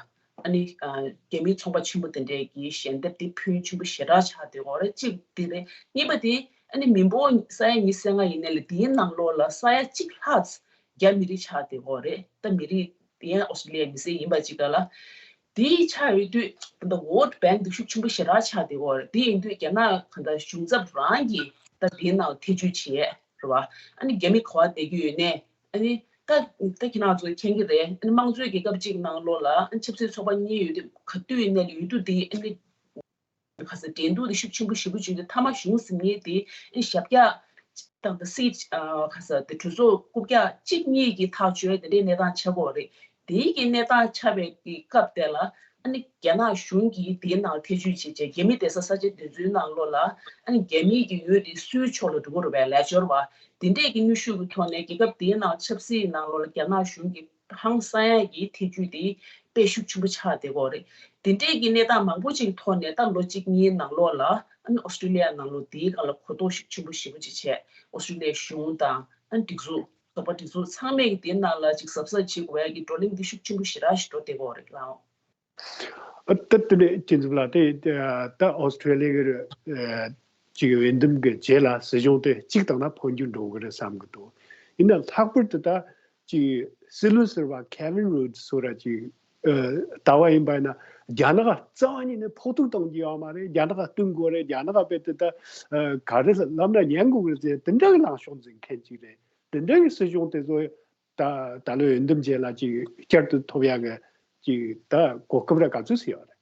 ཨ་ནི་ཨ་རྒྱ་མིའི་ཚོང་པ་ཆེན་པོ་དེ་འདྲས་ཀྱི་ཞལ་འདེབས་དེ་ཕོན་ཆེན་པོ་ཞེ་དྲག་ཆགས་བསྡད་ཡོད་རེད། གཅིག་དེ་རེད། གཉིས་པ་དེ་ཨ་ནི་མི་འབོར་ས་ཡ་ཉི་ཤུ་རྩ་ལྔ་ཡིན་ནའི་ལ་དེའི་ནང་ལོགས་ལ་ས་ཡ་གཅིག་ལྷག་རྒྱ་མི་རིགས་ཆགས་བསྡད་ཡོད་རེད། ད་མི་རིགས་དེ་ཡང་ཨོ་སི་ཀྲི་ལི་ཡའི་མི་སེར་ཡིན་པ་ཅིག་ག་ལ། དེའི་ཆ་ཡོད་དུས་ད་ལྟ་ཝོ་ཊི་བེང་ཀི་དེ་ཤུགས་ཆེན་པོ་ཞེ་དྲག་ཆགས་བསྡད་ཡོད་རེད། དེ་ཡིན་དུས་རྒྱ་ནག་གང་ལྟར་གཞུང་ཚབ་རང་གིས་ད་དེའི་ནང་ཐེ་བྱུས་བྱས་རེད་བ། ཨ་ནི་རྒྱ་མི་ག་པར་བསྡད་ཀྱི་ཡོད་ནའི་ཨ་ནི་ད་ད་ཁྱེད་རང་ཚོ་མཁྱེན་གྱི་རེད། ཨ་ནི་དམངས་གཙོའི་རྒྱལ་ཁབ་ཅིག་ནང་ལོགས་ལ་ཨ་ནི་ཆབ་སྲིད་ཚོགས་པ་གཉིས་ཡོད་དུས་ག་དུས་ཡིན་ནའི་ལ་འོས་བསྡུ་དེ་ཨ་ནི་ག་ས་འགྲན་བསྡུར་དེ་ཤུགས་ཆེན་པོ་ཞེ་པོ་བྱུང་དུས་མཐའ་མ་གཞུང་ཟིན་མཁན་དེ་ཨ་ནི་ཞབས་བཀྱག་དང་ད་སྲིད་ཨ་ག་ས་དེ་གྲོས་ཚོགས་རྐུབ་བཀྱག་གཅིག་གཉིས་ཀྱི་ཐག་གཅོད་དེ་འདྲའི་གནས་སྟངས་ཆགས་ཀྱི་ཡོད་རེད། དེའི་གི་གནས་སྟངས་ཆགས་པའི་གི་སྐབས་དེ་ལ་ཨ་ནི་རྒྱ་ནག་གཞུང་གིས་དེའི་ནང་ཐེ་བྱུས་བྱས་རྗེས་རྒྱ་མི་བསྡད་ས་ས་ཆ་དེ་ཚོའི་ནང་ལོགས་ལ་ཨ་ནི་རྒྱ་མིའི་གི་འོས་དེ་སུའི་ཕྱོགས་ལ་འགྲོ་གི་རེད་པས་ལབ་ཡ་ཅིག་ཡོད་རེད་བ། དེ་འདྲས་ཀྱི་གནོན་ཤུགས་ཀྱི་ཐོག་ནས་རྒྱལ་ཁབ་དེའི་ནང་ཆབ་སྲིད་ནང་ལོགས་ལ་རྒྱ་ནག་གཞུང་གིས་ཧང་སང་ཡ་གི་ཐེ་བྱུས་དེ་དཔེ་ཤུགས་ཆེན་པོ་ཆགས་བསྡད་ཀྱི་ཡོད་རེད། དེ་འདྲས་ཀྱི་གནས་སྟངས་མང་པོ་ཅིག་ཐོག་ནས་ད་ལོ་གཅིག་གཉིས་ནང་ལོགས་ལ་ཨ་ནི་ཨོ་སི་ཀྲི་ལི་ཡ་ནང་ལོགས་དེའི་སྒང་ལ་གོ་རྟོགས་ཤུགས་ཆེན་པོ་ཞེ་པོ་ཅིག་བྱས། ཨོ་སི་ཀྲི་ལི་ཡའི་གཞུང་དང་ཨ་ནི་སྒྲིག་འཛུགས་ཚོགས་པ་སྒྲིག་འཛུགས་ཚང་མས་ཀྱི་དེའི་ནང་ལ་ཅིག་གཟབ་གཟབ་བྱེད་དགོས་ཡ་གི་བགྲོ་གླེང་འདི་ཤུགས་ཆེན་པོ་ཞེ་དྲག་ཞིག་འགྲོ་བསྡད་ཀྱི་ཡོད་རེད་ལགས། ཨ་ད་དེ་ནས་སྤྱི་འཛིན་ལགས་དེ་ད་ཨོ་སི་ཁྲུ་ལི་ཡ་གི་ཅིག་འོས་འདེམས་ཀྱི་རྗེས་ལ་སྲིད་གཞུང་དེ་གཅིག་བཏང་ན་འཕོ་འགྱུར་འགྲོ་གི་རེད་བསམ་གི་འདུག་ཡིན་ན་ལྷག་པར་དུ་ད་ཅིག་སྲིད་བློན་ཟུར་པ་ཁེ་ཝིན་རོ་ཌི་སི་ཟེར་བ་ཅིག་ཨ་ལྟ་བ་ཡིན་པ་ཡིན་ན། རྒྱ་ནག་རྩ་བ་ཉིད་ནས་ཕོག་ཐུག་གཏོང་རྒྱུ་ཡོད་མ་རེད། རྒྱ་ནག་བསྟུན་དགོས་རེད། རྒྱ་ནག་རྦད་དེ་ད་ཨ་ག་རེ་ལབ་ན་ཉན་དགོས་རེད་ཟེར་དེ་འདྲ་གི་ལངས་ཕྱོགས་འཛིན་མཁན་ཅིག་རེད། དེ་འདྲ་གི་སྲིད་གཞུང་དེ་ཚོ་ད་ད་ལོའི་འོས་འདེམས་རྗེས་ལ་ཅིག་བསྐྱར་དུ་ཐོབ་ཡག་གི་ཅིག་ད་གོ་སྐབས་ར་ག་ཚོད་ཅིག་ཡོད་རེད།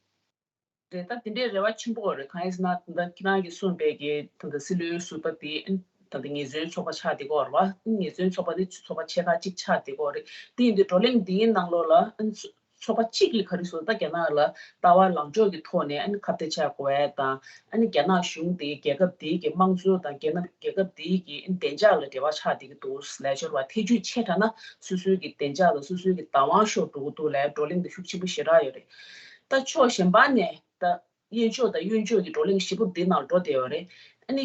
རེད། ད་དེ་འདྲའི་རེ་བ་ཆེན་པོ་རེད། གང་ཡིན་ཟེར་ན་ད་ཁྱེད་རང་གིས་གསུངས་པའི་གི་ད་ལྟ་སྲིད་བློན་ཟུར་པ་དེ་ད་ལྟ་ངལ་རྩོལ་ཚོགས་པ་ཆགས་བསྡད་ཀྱི་ཡོད་རེད་བ། ངལ་རྩོལ་ཚོགས་པ་དེ་ཚོགས་པ་ཆེ་ཁག་གཅིག་ཆགས་བསྡད་ཀྱི་ཡོད་རེད། དེ་ཡིན་དུས་བགྲོ་གླེང་འདིའི་ནང་ལོགས་ལ་ཚོགས་པ་གཅིག་གིས་ག་རེ་ཟེར་ད་རྒྱ་ནག་ལ་ལྟ་བ་ལངས་ཕྱོགས་ཀྱི་ཐོག་ནས་ཨ་ནི་ཁ་གཏད་བཅག་དགོས་ཡ་དང་། ཨ་ནི་རྒྱ་ནག་གཞུང་དེ་རྒྱལ་ཁབ་དེའི་གི་དམངས་གཙོ་དང་རྒྱ་ནག་རྒྱལ་ཁབ་དེའི་གི་བདེ་འཇགས་ལ་འབྲེལ་བ་ཆགས་བསྡད་ཀྱི་འདུག་ལས་སྦྱོར་བ་ཐེ་ཇུས་ཆེ་དྲགས་ན་སོ་སོའི་གི་བདེ་འཇགས་དང་སོ་སོའི་གི་བདག་དབང་ཤོར་འགྲོ་གི་འདུག་ལབ་བགྲོ་གླེང་དེ་ཤུགས་ཆེན་པོ་ཞེ་དྲག་ཡོད་རེད། ད་ཕྱོགས་གཞན་པ་ནས་ད་གཡས་ཕྱོགས་དང་གཡོན་ཕྱོགས་ཀྱི་བགྲོ་གླེང་ཞེ་པོ་འདི་ནང་འགྲོ་བསྡད་ཡོད་རེད། ཨ་ནི་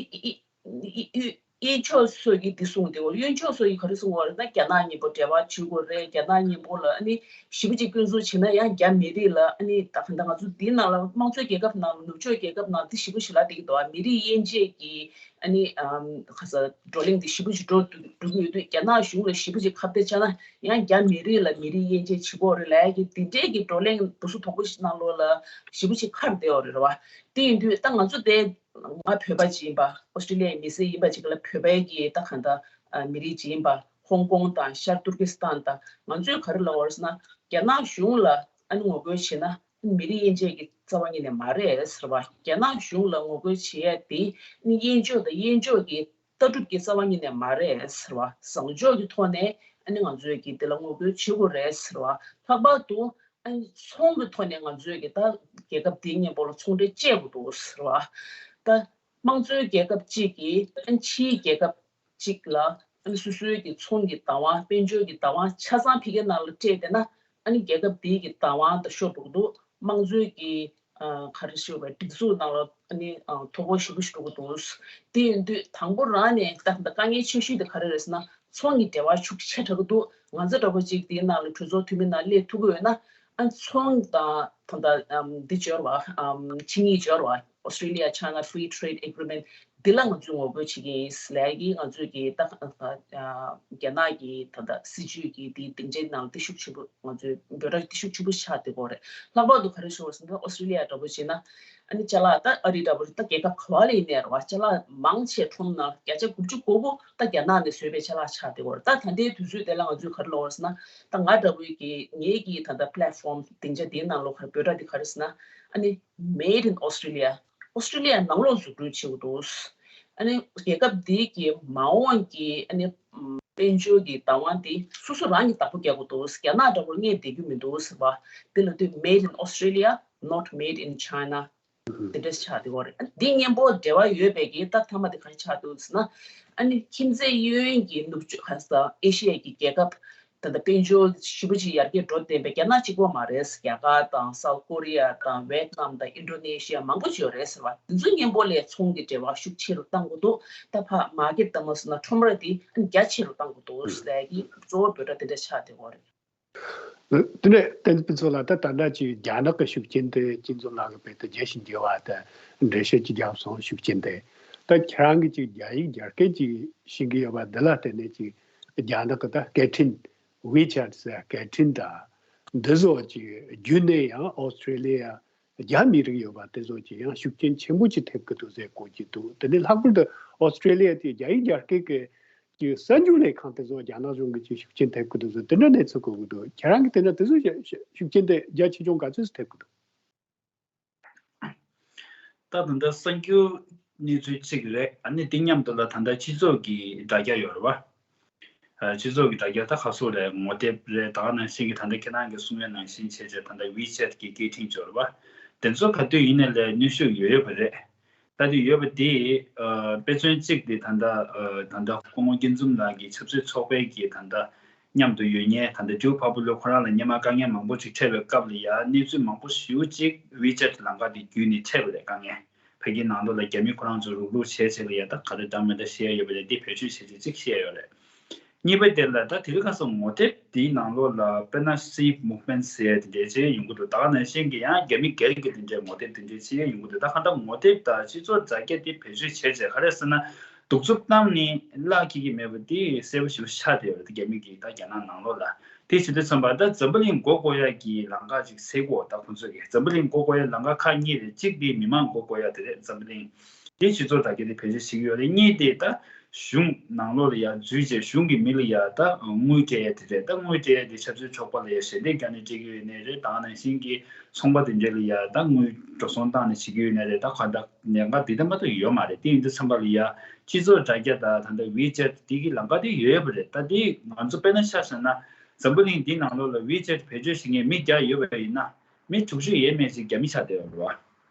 གཡས་ཕྱོགས་ཚོས་ཀྱིས་འདི་གསུངས་བསྡད་ཡོད། གཡོན་ཕྱོགས་ཚོས་ཀྱིས་ག་རེ་གསུངས་ཡོད་རེད་ན། རྒྱ་ནག་མཉམ་པོ་འབྲེལ་བ་བྱེད་དགོས་རེད། རྒྱ་ནག་མཉམ་པོ་ལ་ཨ་ནི་ཞེ་པོ་ཅིག་སྐྱོན་འཛུགས་བྱེད་ན་ཡང་རྒྱ་མི་རིགས་ལ་ཨ་ནི་ད་ག་ད་ང་ཚོ་འདི་ནང་ལ་དམངས་གཙོའི་རྒྱལ་ཁབ་ནང་ནུབ་ཕྱོགས་རྒྱལ་ཁབ་ནང་འདི་ཞེ་པོ་ཞེ་དྲག་བསྡད་ཀྱི་འདུག་མི་རིགས་དབྱེ་འབྱེད་ཀྱི་ཨ་ནི་ཨམ་ག་ས་བགྲོ་གླེང་འདི་ཞེ་པོ་ཅིག་འགྲོ་འགྲོ་གི་ཡོད་དུས་རྒྱ་ནག་གཞུང་ལ་ཞེ་པོ་ཅིག་ཁ་གཏད་བཅག་ན་ཡང་རྒྱ་མི་རིགས་ལ་མི་རིགས་དབྱེ་འབྱེད་བྱེད་ཀྱི་ཡོད་རེད་ལབ་ཡ་གི་འདི་འདྲའི་གི་བགྲོ་གླེང་འདུག་སེ་དོག་པོ་ཞིག་ནང་ལོགས་ལ་ཞེ་པོ་ཅིག་འཁར་བསྡད་ཡོད་རེད་བ། དེ་ཡིན་དུས་ད་ང་ཚོ་དེ་ང་བོད་པ་ཅིག་ཡིན་པ། ཨོ་སི་ཀྲི་ལི་ཡའི་མི་སེར་ཡིན་པ་ཅིག་ལ་བོད་པའི་གི་ད་ག་ད་ཨ་མི་རིགས་ཅིག་ཡིན་པ། ཧོང་ཀོང་དང་ཤར་ཏུར་ཀི་སི་ཐན་དང་། ང་ཚོས་ག་རེ་ལབ་ཡོད་རེད་ཟེར་ན། རྒྱ་ནག་གཞུང་ལ་ཨ་ནི་ངོ་རྒོལ་བྱེད་ན་མི་རིགས་དབྱེ་འབྱེད་ཀྱི་རྩ་བ་ཉིད་ནས་མ་རེད་ཟེར་བ། རྒྱ་ནག་གཞུང་ལ་ངོ་རྒོལ་བྱེད་ཡ་དེ་ཨ་ནི་གཡས་ཕྱོགས་དང་གཡོན་ཕྱོགས་ཀྱི་ལྟ་གྲུབ་ཀྱི་རྩ་བ་ཉིད་ནས་མ་རེད་ཟེར་བ། བཟང་ཕྱོགས་ཀྱི་ཐོག་ནས་ཨ་ནི་ང་ཚོས་ཀྱི་དེ་ལ་ངོ་རྒོལ་བྱེད་དགོས་རེད་ཟེར་བ། ལྷག་པར་དུ་ཨ་ནི་ཚོང་གི་ཐོག་ནས་ང་ཚོས་ཀྱི་ད་རྒྱལ་ཁབ་དེའི་མཉམ་པོ་ལ་ཚོང་འབྲེལ་བཅད་དགོས་འདུག་ཟེར་བ། ད་དམངས་གཙོའི་རྒྱལ་ཁབ་གཅིག་གིས་ཨ་ནི་ཕྱིའི་རྒྱལ་ཁབ་གཅིག་ལ་ཨ་ནི་སོ་སོའི་གི་ཚོང་གི་བདག་དབང་། དཔལ་འབྱོར་གྱི་བདག་དབང་ཆ་ཚང་ཕ་གིའི་ནང་ལ་སྤྲད་བསྡད་ན་ཨ་ནི་རྒྱལ་ཁབ་དེའི་གི་བདག་དབང་དེ་ཤོར་འགྲོ་གི་འདུག་དམངས་གཙོའི་གི་ཨ་ག་རེ་ཞུ་དགོས་རེད། སྒྲིག་འཛུགས་ནང་ལ་ཨ་ནི་ཨ་ཐོ་འགོད་ཞེ་པོ་ཞིག་འགྲོ་གི་འདུག་དེ་ཡིན་དུས་དང་པོ་རང་ནས་ད་ད་དཀའ་ངལ་ཆེ་ཤོས་དེ་ག་རེ་རེད་ཟེར་ན། ཚོང་གི་འབྲེལ་བ་ཤུགས་ཆེ་དྲགས་ཀྱི་འདུག་ང་ཚོ་འདྲ་པོ་ཅིག་དེའི་ནང་ལ་གྲོས་ཚོགས་འཐུས་མི་ནང་སླེབས་ཐུབ་ཀྱི་ཡོད་ན། ཨ་ཚོང་དང་ད་ལྟ་ཨམ་འདི་འབྱོར་བ་ཨམ་ཆིངས་ཡིག་འབྱོར་བ། Australia China Free Trade Agreement འདི་ལ་ང་ཚོས་ངོ་རྒོལ་བྱེད་ཀྱི་ཡིན་ལབ་ཀྱི། ང་ཚོས་ཀྱི་ད་ཨ་རྒྱ་ནག་གི་ད་ལྟ་སྲིད་བྱུས་ཀྱི་དེའི་སྡིངས་ཆའི་ནང་ལ་དེ་ཤུགས་ཆེན་པོ་ང་ཚོས་འབོད་སྒྲ་དེ་ཤུགས་ཆེན་པོ་ཆགས་བསྡད་ཀྱི་ཡོད་རེད། ལྷག་པར་དུ་ག་རེ་ཞུ་དགོས་ཟེར་ན། ཨོ་སི་ཀྲི་ལི་ཡ་འདྲ་པོ་བྱས་ན། ཨ་ནི་ཅ་ལག་ད་ཨ་རི་འདྲ་པོ་ད་རྒྱལ་ཁབ་ག་བ་ལ་ཡིན་ནའི་རེད་བ། ཅ་ལག་མང་ཆེ་ཁྲོམ་ནང་བརྒྱ་ཆ་དགུ་བཅུ་གོ་དགུ་ད་རྒྱ་ནག་ནས་བཟོས་པའི་ཅ་ལག་ཆགས་བསྡད་ཡོད་རེད། ད་ད་ལྟའི་དུས་ཚོད་དེ་ལ་ང་ཚོས་ག་རེ་ལབ་ཡོད་རེད་ཟེར་ན། ད་ང་འདྲ་པོའི་གི་ངའི་གི་ད་ལྟ་པི་ལེ་ཊི་ཕོམ་སྡིངས་ཆ་དེའི་ནང་ལོགས་ག་རེ་འབོད་སྒྲ་དེ་ག་རེ་ཟེར་ན། ཨ་ནི་Made in Australia། ཨོ་སི་ཀྲི་ལི་ཡ་ནང་ལོགས་འཛུགས་སྐྲུན་བྱེད་དགོས་འདུག་ཨ་ནི་རྒྱལ་ཁབ་འདིའི་གི་མ་འོངས་ཀྱི་ཨ་ནི་དཔལ་འབྱོར་གྱི་བདག་དབང་དེ་སོ་སོ་རང་གིས་བདག་པོ་རྒྱག་དགོས་འདུག་རྒྱ་ནག་འདྲ་པོར་ངས་བསྡད་རྒྱུ་མི་འདུག་ཟེར་བ། དེ་ལ་དུས་Made in Australia, not Made in China། དེ་འདྲ་ཆགས་བསྡད་ཡོད་རེད། འདི་མཉམ་པོ་འབྲེལ་བ་ཡོད་པའི་གི་ད་མཐའ་མ་དེ་ག་རེ་ཆགས་འདུག་ཟེར་ན། ཨ་ནི་ཁྱིམ་མཚེས་གཡས་གཡོན་གྱི་ནུབ་ཕྱོགས་ཨེ་ཤི་ཡའི་གི་རྒྱལ་ཁབ་ད་ལྟ་དཔལ་འབྱོར་ཞེ་པོ་ཅིག་ཡར་རྒྱས་འགྲོ་བསྡད་པའི་རྒྱ་ནག་གཅིག་པོ་མ་རེད། རྒྱ་གར་དང་South Korea དང་Vietnam དང་Indonesia མང་པོ་ཅིག་ཡོད་རེད་ཟེར་བ། དེ་ཚོ་མཉམ་པོ་ལ་ཚོང་གི་འབྲེལ་བ་ཤུགས་ཆེ་རུ་གཏང་དགོས་འདུག་ད་ཕར་མར་ཀེཊ་ལྟ་མ་སོང་ན་ཁྲོམ་ར་དེ་རྒྱ་ཆེ་རུ་གཏང་དགོས་འདུག་ཟེར་གྱི་གཙོ་བོ་འབོད་སྒྲ་དེ་འདྲ་ཆགས་བསྡད་ཡོད་རེད། དེ་ནས་བསྟན་འཛིན་ཕུན་ཚོགས་ལགས། ད་ད་ལྟ་ཅིག་རྒྱ་ནག་གི་ཤུགས་རྐྱེན་དེ་སྤྱི་འཛིན་ལགས་ཀྱིས་རྦད་དེ་རྒྱས་ཤིང་རྒྱས་པ་དང་འགྲེལ་བཤད་ཅིག་བརྒྱབ་སོང་། ཤུགས་རྐྱེན་དེ་ད་ཁྱེད་རང་གིས་ཅིག་རྒྱ་ཡིག་རྒྱ་སྐད་ཅིག་ཤེས་ཀྱི་ཡོད་པ་འདི་ལ་བརྟེན་ནས་ཅིག་རྒྱ་ནག་གི་ད་སྐད་འཕྲིན་WeChat ཟེར་སྐད་འཕྲིན་དང་འདི་ཚོ་ཅིག་བརྒྱུད་ནས་ཡང་ཨོ་སི་ཀྲི་ལི་ཡ་རྒྱ་མི་རིགས་ཡོད་པ་དེ་ཚོ་ཅིག་ཡང་ཤུགས་རྐྱེན་ཆེན་པོ་ཅིག་ཐེབས་ཀྱི་འདུག་ཟེར་གོ་གི་འདུག་དེ་ནས་ལྷག་པར་དུ་ཨོ་སི་ཀྲི་ལི་ཡ་དེ་རྒྱ་ཡིག་རྒྱ་སྐད་ཀྱི་ཀྱི་གསར་འགྱུར་ལས་ཁང་དེ་ཚོ་རྒྱ་ནག་གཞུང་གིས་ཅིག་ཤུགས་རྐྱེན་ཐེབས་ཀྱི་འདུག་ཟེར་དེ་འདྲ་གནས་ཚུལ་གོ་གི་འདུག་ཁྱེད་རང་གིས་དེ་འདྲ་དེ་ཚོ་ཤུགས་རྐྱེན་དེ་རྒྱ་ཆེ་ཆུང་ག་ཚོད་ཐེབས་ཀྱི་འདུག་ད་ད་ལྟ་གསར་འགྱུར་གནས་ཚུལ་གཅིག་རེད། ཨ་ནི་དེ་མཉམ་དུ་ལ་ད་ལྟ་སྤྱི་ཚོགས་ཀྱི་དྲ་རྒྱ་ཡོད་རེད་བ། ཨ་སྤྱི་ཚོགས་ཀྱི་དྲ་རྒྱ་ད་ག་ཚོད་རེད། ངོ་དེབ་རེད། ད་ག་ནང་བཞིན་གྱི་ད་ལྟ་ཁྱེད་རང་གིས་གསུངས་པའི་ནང་བཞིན་བྱས་བྱས་ད་ལྟ་WeChat གི་སྐད་འཕྲིན་ཡོད་རེད་བ། དེ་ཚོ་ག་དུས་ཡིན་ནའི་ལས་གནོན་ཤུགས་ཡོད་ཡོད་པ་རེད། ད་དེ་ཡོད་པ་དེ་ཨ་དཔེ་མཚོན་གཅིག་དེ་ད་ལྟ་ཨ་ད་ལྟ་སྐུ་ངོ་སྐྱིད་འཛོམས་ལགས་ཀྱི་ཆབ་སྲིད་ཚོགས་པའི་གི་ད་ལྟ་མཉམ་དུ་ཡོད་མཁན་ད་ལྟ་ཇོ་བྷ་བྷ་ལོ་ཁོ་རང་ལ་སྔོན་མ་དཀའ་ངལ་མང་པོ་ཅིག་འཕྲད་པའི་སྐབས་ལ་ཡ་གནས་ཚུལ་མང་པོ་ཞེ་པོ་ཅིག་WeChat ལམ་ཁ་དེ་བརྒྱུད་ནས་འཕྲད་པ་རེད། དཀའ་ངལ་ཕ་གིའི་ནང་ལོགས་ལ་རྒྱ་མི་ཁོ་རང་ཚོ་རུག་རུག་བྱས་བྱས་ལ་ཡ་ད་ག་རེ་འདྲ་མི་འདྲ་བཤད་ཡོད་པ་རེད། དེ་བེད་སྤྱོད་བྱས་བྱས་ཅིག་བཤད་ཡོད་རེད། གཉིས་པ་དེ་ལ་ད་དེ་རིང་ཁ་སང་ངོ་དེབ་དེའི་ནང་ལོགས་ལ་དཔེར་ན་Save Movement་ཟེར་ཡ་དེ་འདྲའི་བྱས་ཡོང་གི་འདུག་ད་ག་ནང་བཞིན་གྱི་ཡང་རྒྱ་མི་སྒེར་གྱི་དེ་འདྲའི་ངོ་དེབ་དེ་འདྲའི་བྱས་ཡོང་གི་འདུག་ད་གང་ལྟར་ངོ་དེབ་དང་སྤྱི་ཚོགས་དྲ་རྒྱ་དེ་བེད་སྤྱོད་བྱས་རྗེས་ག་རེ་ཟེར་ན། གདུག་རྩུབ་བཏང་ནས་གླགས་འཁེལ་གྱི་མེད་པ་དེ་གསལ་པོ་ཞེ་པོ་ཆགས་བསྡད་ཡོད་རེད། རྒྱ་མི་གིས་ད་རྒྱ་ནག་ནང་ལོགས་ལ་དེ་བྱེད་དུས་ཙམ་པ་ད་འཛམ་བུ་གླིང་མགོ་སྐོར་ཡག་གི་ལམ་ཁ་ཅིག་འཚོལ་གྱི་ཡོད། ད་ཁོང་ཚོས་ཀྱིས་འཛམ་བུ་གླིང་མགོ་སྐོར་ཡག་ལམ་ཁ་ཁག་གཉིས་རེད། གཅིག་དེ་མི་མང་མགོ་སྐོར་ཡག་དེ་རེད། འཛམ་བུ་གླིང་དེ་སྤྱི་ཚོགས་དྲ་རྒྱ་དེ་བེད་སྤྱོད་བྱེད་ཀྱི་ཡོད་རེད། གཉིས་དེ་ད་གཞུང་ནང་ལོགས་ལ་ཡ་འཛུལ་བྱས་གཞུང་གི་མི་ལ་ཡ་ད་དངུལ་སྤྲད་ཡག་དེ་རེད། ད་དངུལ་སྤྲད་ཡག་དེ་ཆབ་སྲིད་ཚོགས་པ་ལ་ཡ་ཞལ་འདེབས་རྒྱག་ནས་སྤྲད་ཀྱི་ཡོད་ནའི་རེད། ད་ག་ནང་བཞིན་གྱི་ཚོང་པ་དེ་འདྲ་ལ་ཡ་ད་དངུལ་འགྲོ་སོང་བཏང་ནས་བྱེད་ཀྱི་ཡོད་ནའི་རེད། ད་ག་ད་ཉེན་ཁ་འདི་ལྟ་མ་གཏོགས་ཡོད་མ་རེད། དེ་ཡིན་དུས་ཙམ་པ་ལ་ཡ་སྤྱི་ཚོགས་དྲ་རྒྱ་དང་ད་ལྟ་WeChat་དེ་གི་ལམ་ཁ་དེ་ཡོད་པ་རེད། ད་དེ་ང་ཚོ་དཔེར་ན་ཆ་བཞག་ན་འཛམ་བུ་གླིང་འདི་ནང་ལོགས་ལ་WeChat་བེད་སྤྱོད་བྱེད་མཁན་མི་བརྒྱ་ཡོད་པ་ཡིན་ན་མི་དྲུག་ཅུ་ཡས་མས་ཅིག་རྒྱ་མི་ཆགས་བསྡད་ཡོད་རེད་བ།